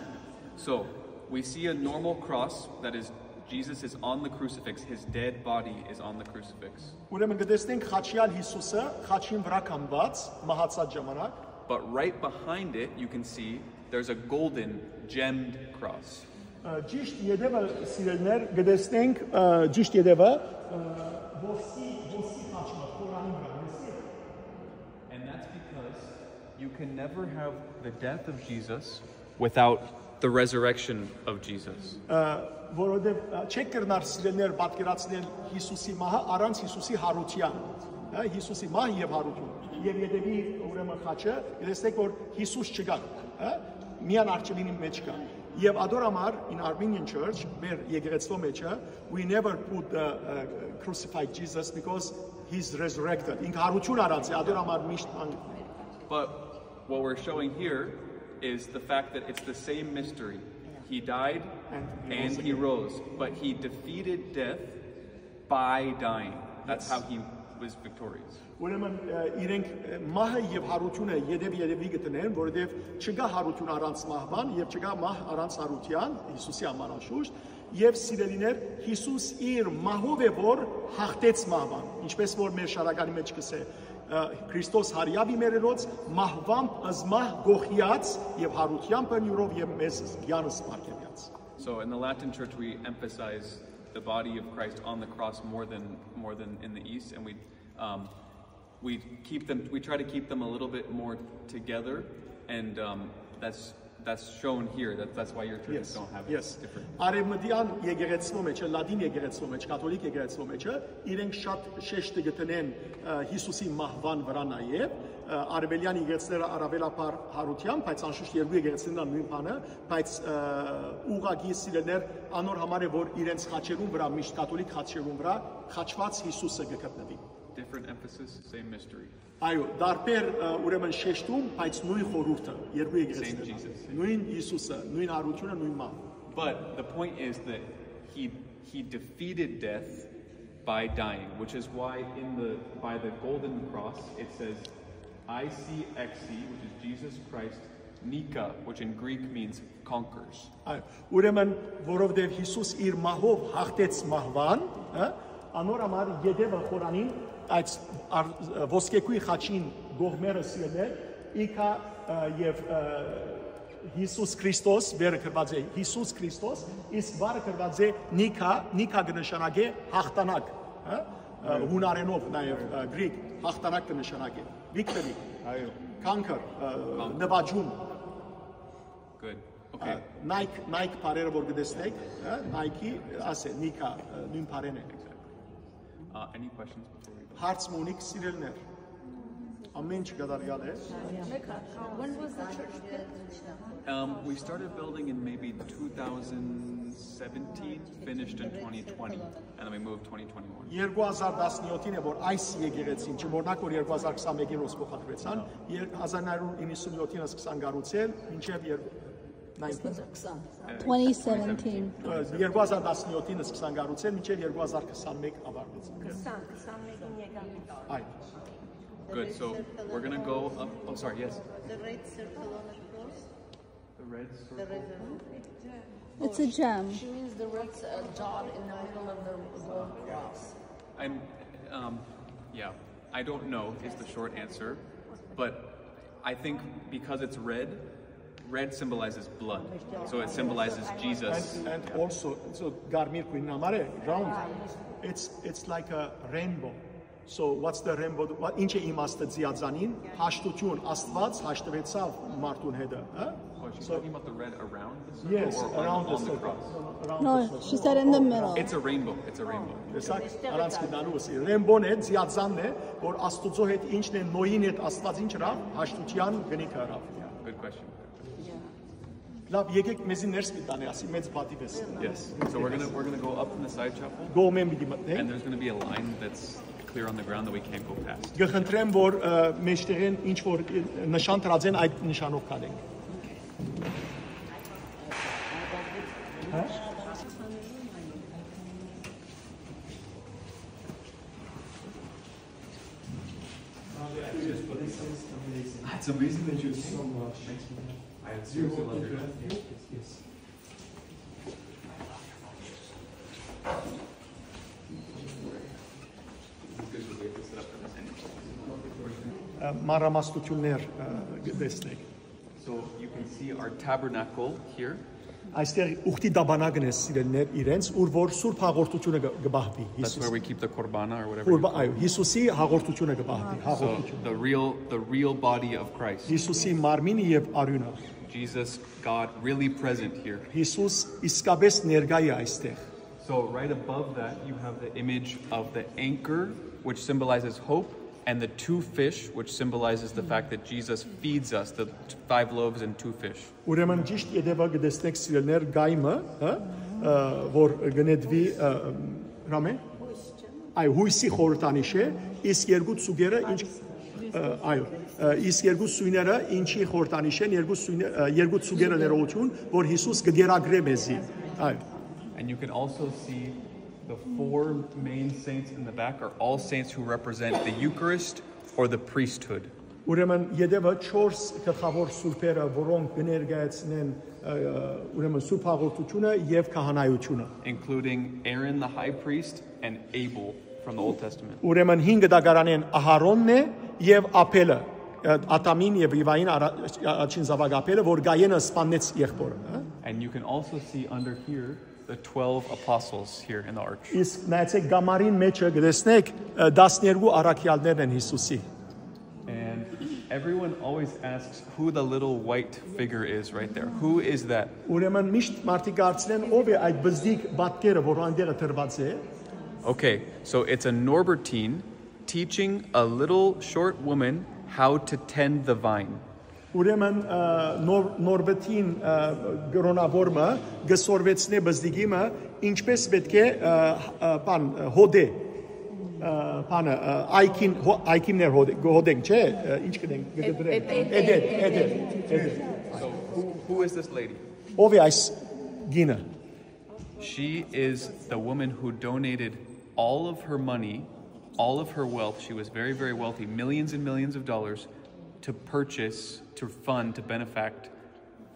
So, we see a normal cross, that is, Jesus is on the crucifix, his dead body is on the crucifix. Ուրեմն կտեսնենք խաչյալ Յիսուսը խաչին վրա կամված, մահացած ժամանակ։ But right behind it, you can see there's a golden, gemmed cross. Uh, ճիշտ ետևը, սիրելիներ, կտեսնենք uh, ճիշտ ետևը uh, ոսկի, ոսկի խաչը, խորանի վրա, ոսկի։ And that's because you can never have the death of Jesus without the resurrection of Jesus. Uh, որովհետև uh, չեք կրնար, սիրելիներ, պատկերացնել Յիսուսի մահը առանց Յիսուսի յարության։ Հա, Յիսուսի մահ եւ յարություն։ Եվ ետևի ուրեմն խաչը, տեսնեք որ Յիսուս չկա, հա, միան արջելինի մեջ կա։ Եվ ադոր համար in Armenian church, մեր եկեղեցվո մեջը, we never put the uh, crucified Jesus because he's resurrected. Ինք յարություն առած է, ադոր համար միշտ ան- But what we're showing here is the fact that it's the same mystery. He died And he and rose he again. Rose, but he defeated death by dying. That's Yes. How he was victorious. Ուրեմն ը, իրենք ը, մահը եւ յարությունը ետեւ ետեւի կտնեն, որովհետեւ չկա յարություն առանց մահվան եւ չկա մահ առանց յարության, Յիսուսի համար անշուշտ, եւ սիրելիներ, Յիսուս իր մահով է որ հաղթեց մահվան, ինչպես որ մեր շարականի մեջ կսե, Ը, Քրիստոս հարեաւ իմերելոց, մահուամբ զմահ գողիած եւ յարութեամբը նիւրով եւ մեզ կեանս պարգեւած։ So in the Latin church, we emphasize the body of Christ on the cross more than, more than in the East, and we, um, we keep them, we try to keep them a little bit more together, and, um, that's, that's shown here. That, that's why your churches Yes, don't have it yes. Different. Արևմտեան եկեղեցւոյ մէջը, լատին եկեղեցւոյ մէջ, կաթոլիկ եկեղեցւոյ մէջը, իրենք շատ շեշտը կը դնեն, ը, Յիսուսի մահուան վրայ նաեւ, ը, արևելեան եկեղեցիները առաւելաբար յարութեան, բայց անշուշտ երկու եկեղեցիներն ալ նոյն բանը, բայց, ը, ուղղակի սիրելիներ անոր համար է, որ իրենց խաչերուն վրայ, միշտ կաթոլիկ խաչերուն վրայ խաչուած Յիսուսը կը գտնուի։ Different emphasis, same mystery. Այո, տարբեր, ը, ուրեմն շեշտում, բայց նոյն խորհուրդը, երկու Same եկեղեցիներն ալ, Jesus, same նոյն Յիսուսը, նոյն յարութիւնը, նոյն մահ։ But the point is that he, he defeated death by dying, which is why in the, by the golden cross it says, "I C X C," which is Jesus Christ, "Nika," which in Greek means conquers. Այո, ուրեմն, որովհետեւ Յիսուս իր մահով հաղթեց մահուան, ը, անոր համար ետեւը խորանին, այդ ար-, ոսկեգոյն խաչին կողմերը սիրելիներ, իքա, ը, եւ, ը, Յիսուս Քրիստոս, վերը գրուած է Յիսուս Քրիստոս, իսկ վարը գրուած է Նիքա, Նիքա կը նշանակէ հաղթանակ, ը, ը, հունարենով նաեւ, ը, Greek, հաղթանակ կը նշանակէ, victory, Այո։ Conquer, ը, Conquer. Նվաճում։ Good. Okay. Ը, Nike, Nike բառերը որ կտեսնեք, ը, Nike, ասէ, Նիքա, ը, նոյն բառերն է։ Exactly. Uh, any questions before we go? Հարց մը ունիք, սիրելիներ։ Ամեն ինչ կատարյալ է։ When was the church built? Um, we started building in maybe two thousand seventeen, finished in twenty twenty, and then we moved twenty twenty-one. Երկու հազար տասնյոթին է, որ այս եկեղեցին, չմոռնաք, որ երկու հազար քսանմէկին ռոս փոխադրեցան, եր-, հազար նոյ հարյուր իննսունյոթին սկսան կառուցել, մինչեւ եր-, Twenty seventeen. Ը, երկու հազար տասնյոթին սկսան կառուցել, մինչեւ երկու հազար քսանմէկ ավարտեցին։ Քսան, քսանմէկին եկան։ Այ, Good, so we're gonna go up, oh, sorry, yes. The red circle on the cross. The red The circle. red circle. It's a gem. She means the red, uh, dot in the middle of the gold cross. I'm, um, yeah, I don't know is the short answer, but I think because it's red, red symbolizes blood, so it symbolizes Jesus. And, and also, so կարմիր գույնն համար է, round, it's, it's like a rainbow. So what's the rainbow? What, ինչ է իմաստը ձիածանին? Հաշտություն, Աստված հաշտվեցաւ մարդուն հետը, հա? Oh, she's So talking about the red around the circle Yes, or on, around the on the circle. cross? No, no, around No, the circle. she said in the middle. It's a rainbow. It's a rainbow. Տեսակ, առանց գնալու ուսի։ Rainbow-ն է, ձիածանն է, որ Աստուծո հետ ինչն է, Նոյին հետ Աստված ինչ ըրաւ, հաշտության գնիքը ըրաւ։ Good question. Լավ, եկեք մեզի ներս մի տանե, ասի մեծ բադի պես։ Yes. So we're gonna, we're gonna go up in the side chapel, Կողմէն պիտի մտնենք։ And there's gonna be a line that's clear on the ground that we can't go past. Կխնդրեմ, որ, ը, մեջտեղեն ինչ որ, ը, նշան դրած են, այդ նշանով գալենք։ Հա՞։ It's amazing that you came. I seriously love your Yes. Ը, մանրամասնություններ, ը, կտեսնեք։ So you can see our tabernacle here. Այստեղ ուխտի դաբանագն է, սիրելիներ, իրենց, ուր որ Սուրբ Հաղորդությունը կը, կը պահվի, That's Հիսուս։ Where we keep the Qurbana or whatever you Ուրբա-, call այո, it. Հիսուսի հաղորդությունը կը պահվի, So հաղորդությունը։ the real, the real body of Christ. Հիսուսի մարմինը եւ արիւնը։ Jesus, God, really present here. Հիսուս իսկապես ներկայ է այստեղ։ So right above that, you have the image of the anchor, which symbolizes hope, and the two fish, which symbolizes the fact that Jesus feeds us, the t-, five loaves and two fish. Ուրեմն ճիշտ ետևը կտեսնեք, սիրելիներ, գայմը, հա, ը, որ կնետվի, ը, Ռամե։ Այ հույսի խորհրդանիշ է, իսկ երկու ցուկերը ինչ, ը, այո, ը, իսկ երկու սույները ինչի խորհրդանիշ են, երկու սույնը, ը, երկու ցուկերը ներողություն, որ Հիսուս կգերագրե մեզի։ Այո։ And you can also see the four main saints in the back are all saints who represent the Eucharist or the priesthood. Ուրեմն ետևը չորս գլխավոր սուրբերը, որոնք կներկայացնեն, ը, ուրեմն Սուրբ Հաղորդությունը եւ քահանայությունը։ Including Aaron the high priest and Abel from the Old Testament. Ուրեմն հին գդակարանեն Ահարոնն է Եւ Աբելը, ը, Ադամին եւ Եվային արա-, առաջին զաւակ Աբելը, որ Կայենը սպաննեց եղբորը, հա։ And you can also see under here the twelve apostles here in the arch. Իսկ նայեցեք, կամարին մեջը կտեսնեք, ը, տասներկու առաքեալներն են Յիսուսի։ And everyone always asks who the little white figure is right there. Who is that? Ուրեմն միշտ մարդիկ հարցնեն, ով է այդ բզդիկ պատկերը, որ այնտեղը դրված է։ Okay, so it's a Norbertine teaching a little short woman how to tend the vine. Ուրեմն, ը, Նոր-, Նորբերտին, ը, կրոնավորմը կը սորվեցնէ բզդիկի մը, ինչպես պէտք է, ը, ը, բան, ը, հոդէ, ը, բանը, ը, այգին, հո-, այգին ներ հոդե-, հոդենք, չէ՞, ը, ինչ կնենք, կդրենք։ Էդետ, էդետ, էդետ։ So who, who is this lady? Ով է այս գինը։ She is the woman who donated all of her money, all of her wealth. She was very, very wealthy, millions and millions of dollars to purchase, to fund, to benefact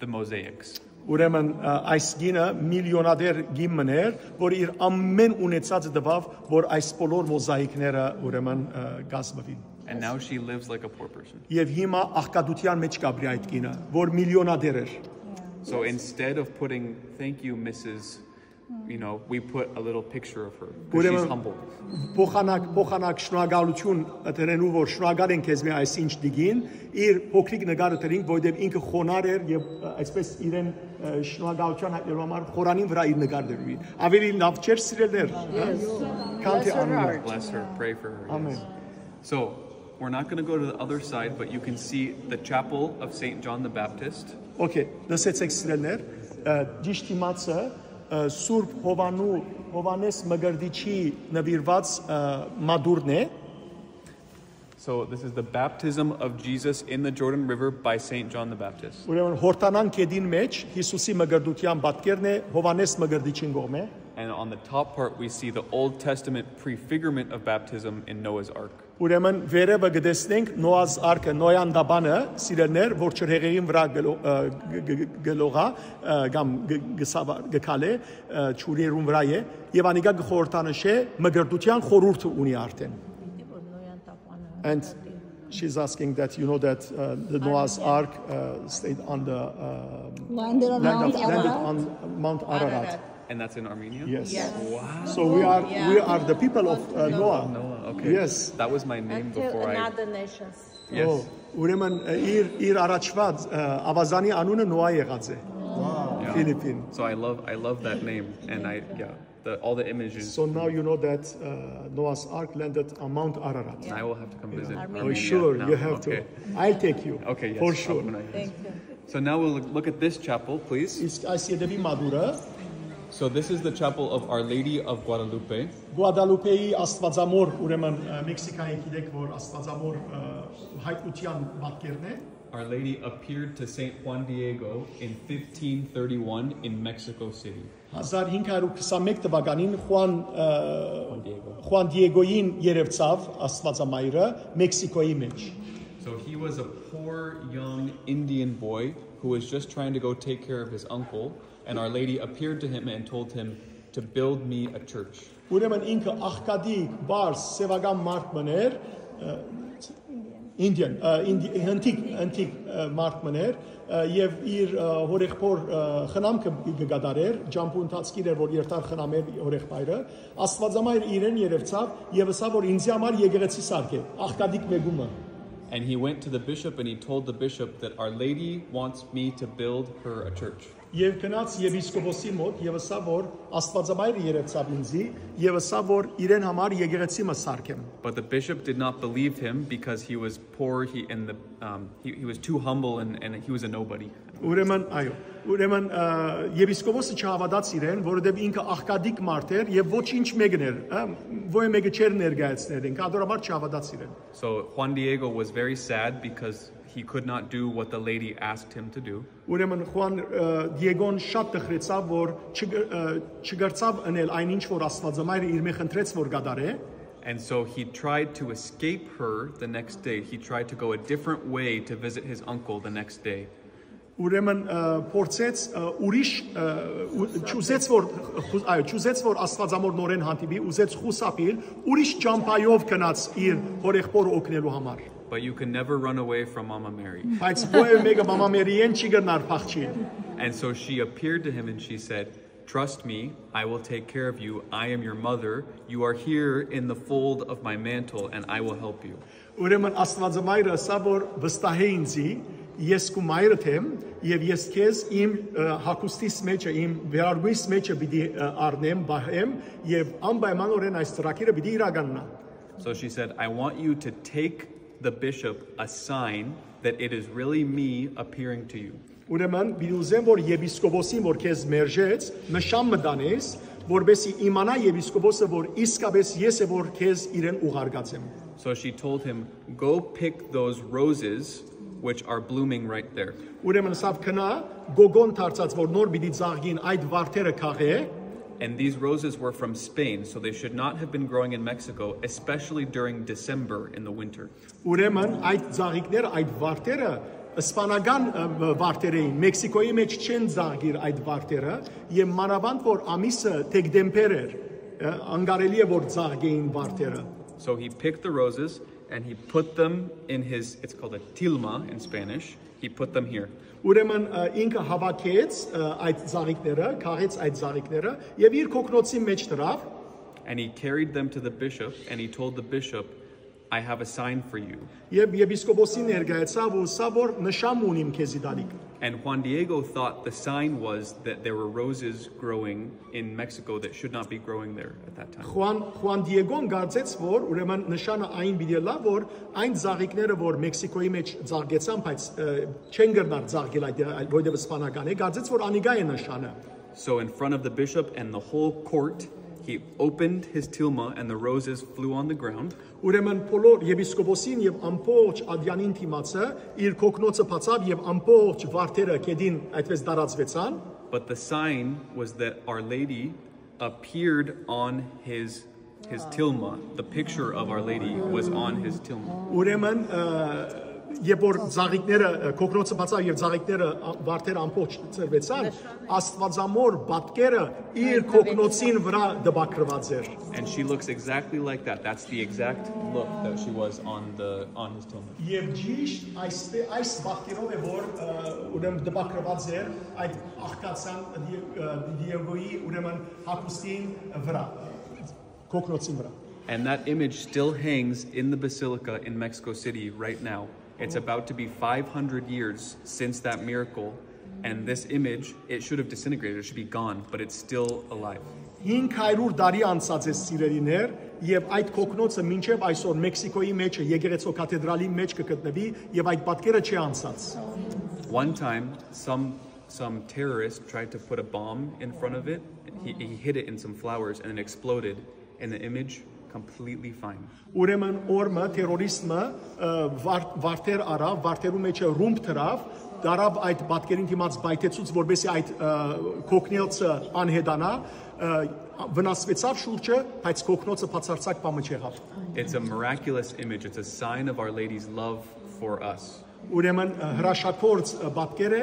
the mosaics. Ուրեմն, ը, այս գինը միլիոնատեր գին մըն էր, որ իր ամեն ունեցածը տուաւ, որ այս բոլոր մոզաիկները, ուրեմն, ը, կազմուին։ And now she lives like a poor person. Եւ հիմա աղքատութեան մէջ կապրի այդ գինը, որ միլիոնատեր էր։ So instead of putting, "Thank you, Missus" you know, we put a little picture of her, 'cause she's humble. Ուրեմն փոխանակ, փոխանակ շնորհակալություն դրելու, որ շնորհակալ ենք քեզ մէ այս ինչ դիգին, իր փոքրիկ նկարը դրինք, որովհետեւ ինքը խոնար էր եւ, ը, այսպես իրեն, ը, շնորհակալության հայտնելու համար խորանին վրա իր նկար դրուի։ Ավելի լավ չէր, սիրելիներ, հա։ Քանտի անունը։ Bless her, pray for her. Ամեն։ So, we're not gonna go to the other side, but you can see the chapel of Saint John the Baptist. Okay, լսեցեք, սիրելիներ, ը, ճիշտ իմացը, ը, Սուրբ Հովանու, Հովանես Մկրտիչի նվիրված, ը, մատուրն է։ So this is the baptism of Jesus in the Jordan River by Saint John the Baptist. Ուրեմն Հորդանան գետին մէջ Յիսուսի մկրտության պատկերն է Հովանես Մկրտիչին կողմէ։ And on the top part, we see the Old Testament prefigurement of baptism in Noah's Ark. Ուրեմն վերևը կտեսնենք Նոաս արքը, Նոյան տապանը, սիրելիներ, որ ջրհեղեղին վրա գլո-, ը, գ-, գ-, գ-, գլողա, ը, կամ գ-, գ-, սավա-, գ-, քալէ, ը, ջուրերուն վրա է, եւ անիկա կը խորհրդանշէ մկրտության խորհուրդը ունի արդեն։ And she's asking that you know that, uh, the Noah's Ark, uh, stayed on the, um, Landed on land of, Mount landed Ararat. On Mount Ararat. And that's in Armenia? Yes. Yes. Wow. So we are, yeah, we are the people of, uh, Noah. Noah, okay. Yes. That was my name before I. Until another nations. Yes. Oh, ուրեմն, ը, իր, իր առաջվա, ը, ավազանի անունը Նոա եղած է։ Wow. Yeah. Ֆիլիպին։ So I love, I love that name, and I, yeah, the, all the images. So now you know that, uh, Noah's Ark landed on Mount Ararat. And I will have to come visit Armenia now. Oh, sure, you have to. Okay. I'll take you. Okay, yes. For sure. I'll come. Thank you. So now we'll look, look at this chapel, please. Իսկ այս ետևի մատուրը։ So this is the chapel of Our Lady of Guadalupe. Գուադալուպեի Աստվածամոր, ուրեմն, ը, Մեքսիքայի գիտեք, որ Աստվածամոր, ը, հայտնության պատկերն է։ Our Lady appeared to Saint Juan Diego in fifteen thirty-one in Mexico City. Հազար հինգ հարյուր քսանմեկ թվականին Խուան, ը, Juan Diego. Խուան Դիեգոյին երևցաւ Աստվածամայրը Մեքսիքոյի մէջ։ So he was a poor young Indian boy who was just trying to go take care of his uncle, and Our Lady appeared to him and told him to build me a church. Ուրեմն ինքը աղքատիկ, բարս, սեւական մարդ մըն էր, ը, Indian, ը, Indi-, հնդիկ, հնդիկ, ը, մարդ մըն էր, ը, եւ իր, ը, հորեղբոր, ը, խնամքը կը կատարէր, ջամբու ընթացքին էր, որ երթար խնամէր հորեղբայրը, Աստվածամայրը իրեն երևցաւ եւ ըսաւ, որ ինձի համար եկեղեցի սարքէ, աղքատիկ մեկումը։ And he went to the bishop and he told the bishop that Our Lady wants me to build her a church. Եւ գնաց եպիսկոպոսի մոտ եւ ըսաւ, որ Աստվածամայրը երևցաւ ինձի եւ ըսաւ, որ իրեն համար եկեղեցի մը սարքեմ։ But the bishop did not believe him because he was poor, he, and the, um, he, he was too humble and, and he was a nobody. Ուրեմն, այո, ուրեմն, ը, եպիսկոպոսը չհաւատաց իրեն, որովհետեւ ինքը աղքատիկ մարդ էր եւ ոչինչ մեկն էր, ը, ոյ մեկը չէր ներկայացներ ինքը, ադորաբար չհաւատաց իրեն։ So Juan Diego was very sad because he could not do what the lady asked him to do. Ուրեմն Խուան, ը, Դիեգոն շատ տխրեցաւ, որ չգ-, ը, չկրցաւ ընել այն ինչ, որ Աստվածամայրը իր մէ խնդրեց, որ կատարէ։ And so he tried to escape her the next day. He tried to go a different way to visit his uncle the next day. Ուրեմն, ը, փորձեց, ը, ուրիշ, ը, ու-, չուզեց, որ խու-, այո, չուզեց, որ Աստվածամոր նորեն հանդիպի, ուզեց խուսափիլ, ուրիշ ճամբայով գնաց իր հորեղբորը օգնելու համար։ But you can never run away from Mama Mary. Բայց ովը մեկը Մամա Մերիեն չի գնար փախչի։ And so she appeared to him and she said, "Trust me, I will take care of you. I am your mother. You are here in the fold of my mantle, and I will help you." Ուրեմն Աստվածամայրը ասա որ վստահէ ինձի, ես քու մայրդ եմ, եւ ես քեզ իմ ը, հագուստիս մեջը, իմ վերարկուիս մեջը պիտի ը, առնեմ, պահեմ, եւ անպայմանորեն այս ծրագիրը պիտի իրականանայ։ So she said, "I want you to take the bishop a sign that it is really me appearing to you." Ուրեմն պիտի ուզեմ որ եպիսկոպոսին որ քեզ մերժեց, նշան մը տանես, որպեսզի իմանայ եպիսկոպոսը որ իսկապէս ես է որ քեզ իրեն ուղարկած եմ։ So she told him, "Go pick those roses which are blooming right there." Ուրեմն ասաւ գնա, գոգոն դարձած որ նոր պիտի ծաղկին այդ վարդերը քաղէ։ And these roses were from Spain, so they should not have been growing in Mexico, especially during December in the winter. Ուրեմն այդ ծաղիկները, այդ վարդերը սպանական ը, վարդեր էին, Մեքսիկոյի մեջ չեն ծաղկիր այդ վարդերը, եւ մանավանդ որ ամիսը դեկտեմբեր էր, ը, անկարելի է որ ծաղկեին վարդերը։ So he picked the roses and he put them in his, it's called a tilma in Spanish. He put them here. Ուրեմն ը, ինքը հավաքեց ը, այդ ծաղիկները, քաղեց այդ ծաղիկները եւ իր կոկնոցի մեջ դրավ։ And he carried them to the bishop and he told the bishop, "I have a sign for you." Եւ եպիսկոպոսին ներկայացաւ ու սա որ նշան մը ունիմ քեզի դալիք։ And Juan Diego thought the sign was that there were roses growing in Mexico that should not be growing there at that time. Խուան Խուան Դիեգոն կարծեց որ ուրեմն նշանը այն պիտի լա որ այն ծաղիկները որ Մեքսիկոյի մեջ ծաղկեցան, բայց ը, չեն կրնար ծաղկել այդ, որովհետեւ սպանական է, կարծեց որ անիկա է նշանը։ So in front of the bishop and the whole court, he opened his tilma and the roses flew on the ground. Ուրեմն բոլոր եպիսկոպոսին եւ ամբողջ ադյանին դիմացը իր կոկնոցը բացաւ եւ ամբողջ վարդերը կեդին այդպես տարածվեցան։ But the sign was that Our Lady appeared on his his tilma. The picture of Our Lady was on his tilma. Ուրեմն ը, երբ որ ծաղիկները ը, կոկնոցը բացավ եւ ծաղիկները ա, վարդերը ամբողջ ծրվեցան, Աստվածամոր պատկերը իր կոկնոցին վրա դպակրված էր։ And she looks exactly like that. That's the exact look that she was on the on his tilma. Եվ ճիշտ այս այս պատկերով է որ ը, ուրեմն դպակրված էր այդ աղքատան Դի- ը, Դիեգոյի ուրեմն հագուստին վրա, կոկնոցին վրա։ And that image still hangs in the basilica in Mexico City right now. It's about to be five hundred years since that miracle, and this image, it should have disintegrated, it should be gone, but it's still alive. Հինգ հարյուր տարի անցած է, սիրելիներ, եւ այդ կոկնոցը մինչեւ այսօր Մեքսիկոյի մեջ է, եկեղեցու կաթեդրալի մեջ կգտնվի եւ այդ պատկերը չի անցած։ One time, some some terrorist tried to put a bomb in front of it. He, he hid it in some flowers and it exploded, and the image completely fine. Ուրեմն օրը թերորիզմը ը, վար- վարդեր առավ, վարդերու մեջ է ռումբ դրավ, դարավ այդ պատկերին դիմաց պայթեցուց որպեսի այդ ը, կոկնոցը անհետանա, ը, վնասվեցավ շուրջը, բայց կոկնոցը բացարձակ բամը չեղավ։ It's a miraculous image. It's a sign of Our Lady's love for us. Ուրեմն ը, հրաշագործ ը, պատկեր է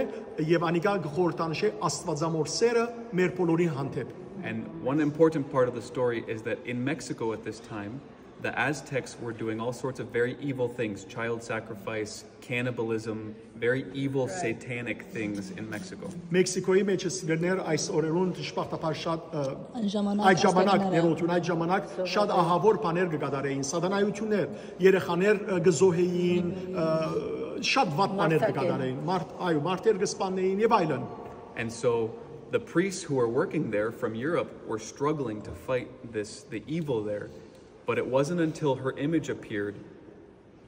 եւ անիկա կխորհրդանշե Աստվածամոր սերը մեր բոլորին հանդեպ։ And one important part of the story is that in Mexico at this time, the Aztecs were doing all sorts of very evil things, child sacrifice, cannibalism, very evil satanic things in Mexico. Մեքսիկոյի մեջ սիրելիներ այս օրերուն դժբախտաբար շատ ը, Այն ժամանակ այդ ժամանակ ազդակները։ Ներոթուն այդ ժամանակ շատ ահավոր բաներ կկատարեին, սատանայություններ, երեխաներ ը, կզոհեին, ը, շատ վատ բաներ կկատարեին, մարդ այո, մարդեր կսպաննեին եւ այլն։ And so the priests who were working there from Europe were struggling to fight this, the evil there. But it wasn't until her image appeared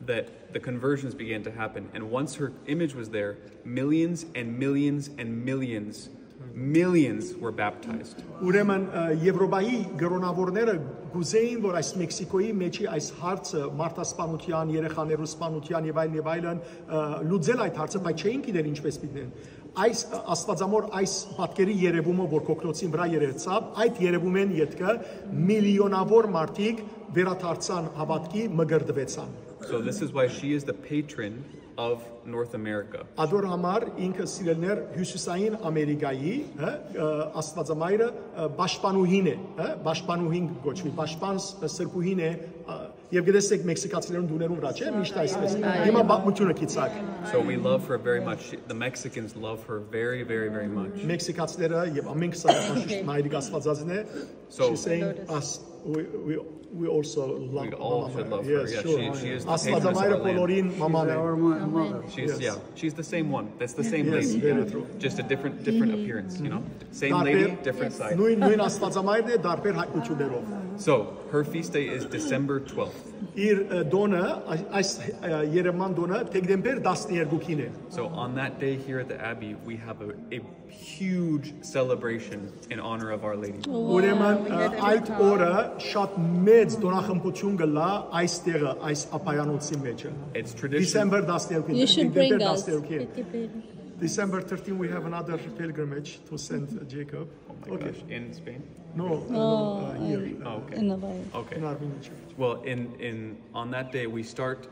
that the conversions began to happen. And once her image was there, millions and millions and millions, millions were baptized. Ուրեմն ը, Եվրոպայի գրոնավորները գուզեին որ այս Մեքսիկոյի մեջի այս հարցը մարդասպանության, երեխաներու սպանության եւ այլն եւ այլն ը, լուծել այդ հարցը, բայց չէին գիտեր ինչպես պիտի դեն։ Այս ը, Աստվածամոր այս պատկերի երևումը որ կոկնոցին վրա երևցավ, այդ երևումեն ետքը միլիոնավոր մարդիկ վերադարձան հավատքի, մկրտվեցան։ So this is why she is the patron of North America. Ադոր համար ինքը սիրելիներ հյուսիսային Ամերիկայի, հա, ը, Աստվածամայրը ը, պաշտպանուհին է, հա, պաշտպանուհին կոչվի, պաշտպան ս- սրբուհին է, ը, Եւ գտեսեք մեքսիքացիներուն տուներուն վրայ, չէ՞, միշտ այսպես։ Հիմա պատմութիւնը գիցակ։ So we love her very much. She- The Mexicans love her very, very, very much. Մեքսիքացիները եւ ամեն քսանաշուշ մայրիկ Աստվածածին է։ So- She's saying us, we, we, we also love We all Mama should Mary. Love her. Yes, yeah, sure. She, she is the patroness of Աստվածամայրը our land. Բոլորին մաման է։ She's, yeah, she's the same one. That's the same lady. Yes, very true. Just a different, different appearance, you know? Same lady, different side. Նույն, նույն Աստվածամայրն է, դարբեր հայտնություններով։ So, her feast day is December twelfth. Իր, ը, տոնը, ա- այս, ը, երեման տոնը, դեկտեմբեր տասներկուին է։ So, on that day here at the Abbey, we have a, a huge celebration in honor of Our Lady. Ուրեմն, ը, այդ օրը շատ մեծ տոնախմբութիւն կ'ըլլայ այս տեղը, այս ապայանոցի մեջը։ It's tradition. Դեկտեմբեր տասներկուին, You should դեկտեմբեր bring us. Տասներկուին։ December thirteen, we have another pilgrimage to Saint Jacob. Oh my gosh, in Spain? No, uh, no, uh, here, uh, Oh, okay. In the way. Okay. In Armenia church. Well, in, in, on that day, we start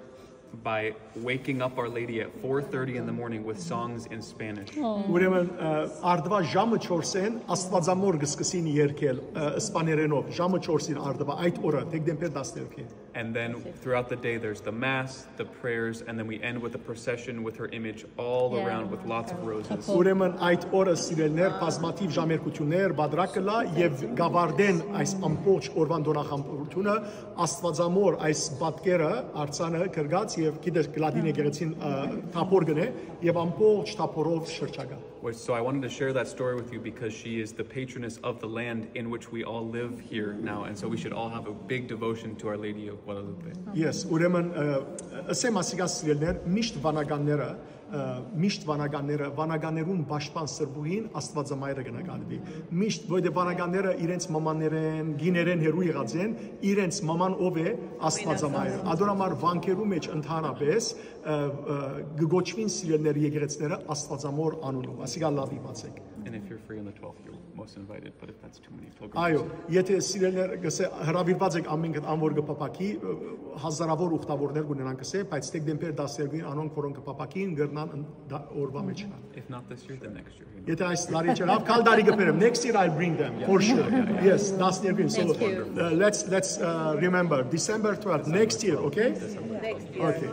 by waking up Our Lady at four thirty in the morning with songs in Spanish. Ուրեմն, ը, արդուայ ժամը չորսին Աստվածամոր կը սկսին երգել, ը, սպաներենով, ժամը չորսին արդուայ, այդ օրը, դեկտեմբեր տասներկուին։ And then throughout the day, there's the mass, the prayers, and then we end with the procession with her image all around with lots of roses. Ուրեմն այդ օրը, սիրելիներ, բազմաթիւ ժամերգութիւններ, բادرا կ'ըլլայ եւ կ'աւարտեն այս ամբողջ օրուան տոնախմբորութիւնը Աստվածամոր այս պատկերը, արձանը կրկած եւ գիտես Գլադին եկեղեցին, ը, թափոր կ'ընէ եւ ամբողջ թափորով շրջակայ։ Which, so I wanted to share that story with you because she is the patroness of the land in which we all live here now, and so we should all have a big devotion to Our Lady of Guadalupe. Yes, ուրեմն, ը, ըսեմ ասիկա, սիրելիներ, միշտ վանականները, ը, միշտ վանականները, վանականներուն պաշտպան սրբուհին Աստվածամայրը կը նկատուի։ Միշտ, որտեղ վանականները իրենց մամաներեն, գիներեն հեռու եղած են, իրենց մաման ով է, Աստվածամայրը։ Ադոր համար վանքերու մեջ ընդհանրապես, ը, ը, կը կոչուին, սիրելիներ, եկեղեցիները Աստվածամոր անունով, ասիկա լաւ իմացեք։ And if you're free on the twelfth, you're most invited, but if that's too many pilgrims. Այո, եթե, սիրելիներ, կ'ըսեմ, հրաւիրուած եք ամէնքդ, ան որ կը փափաքի, ը, հազարաւոր ուխտաւորներ կ'ունենան, կ'ըսեմ, բայց դեկտեմբեր տասներկուին անոնք, որոնք կը փափաքին, կրնան ընդ-, դա օրուայ մեջ գան։ If not this year, then next year, you know. Եթե այս տարի չըլլայ, գալ տարի կը բերեմ։ Next year I'll bring them, for sure. Yes, տասներկուին։ So, Thank you. Uh, let's, let's, uh, remember, December twelfth, next year, okay? December twelfth. Okay.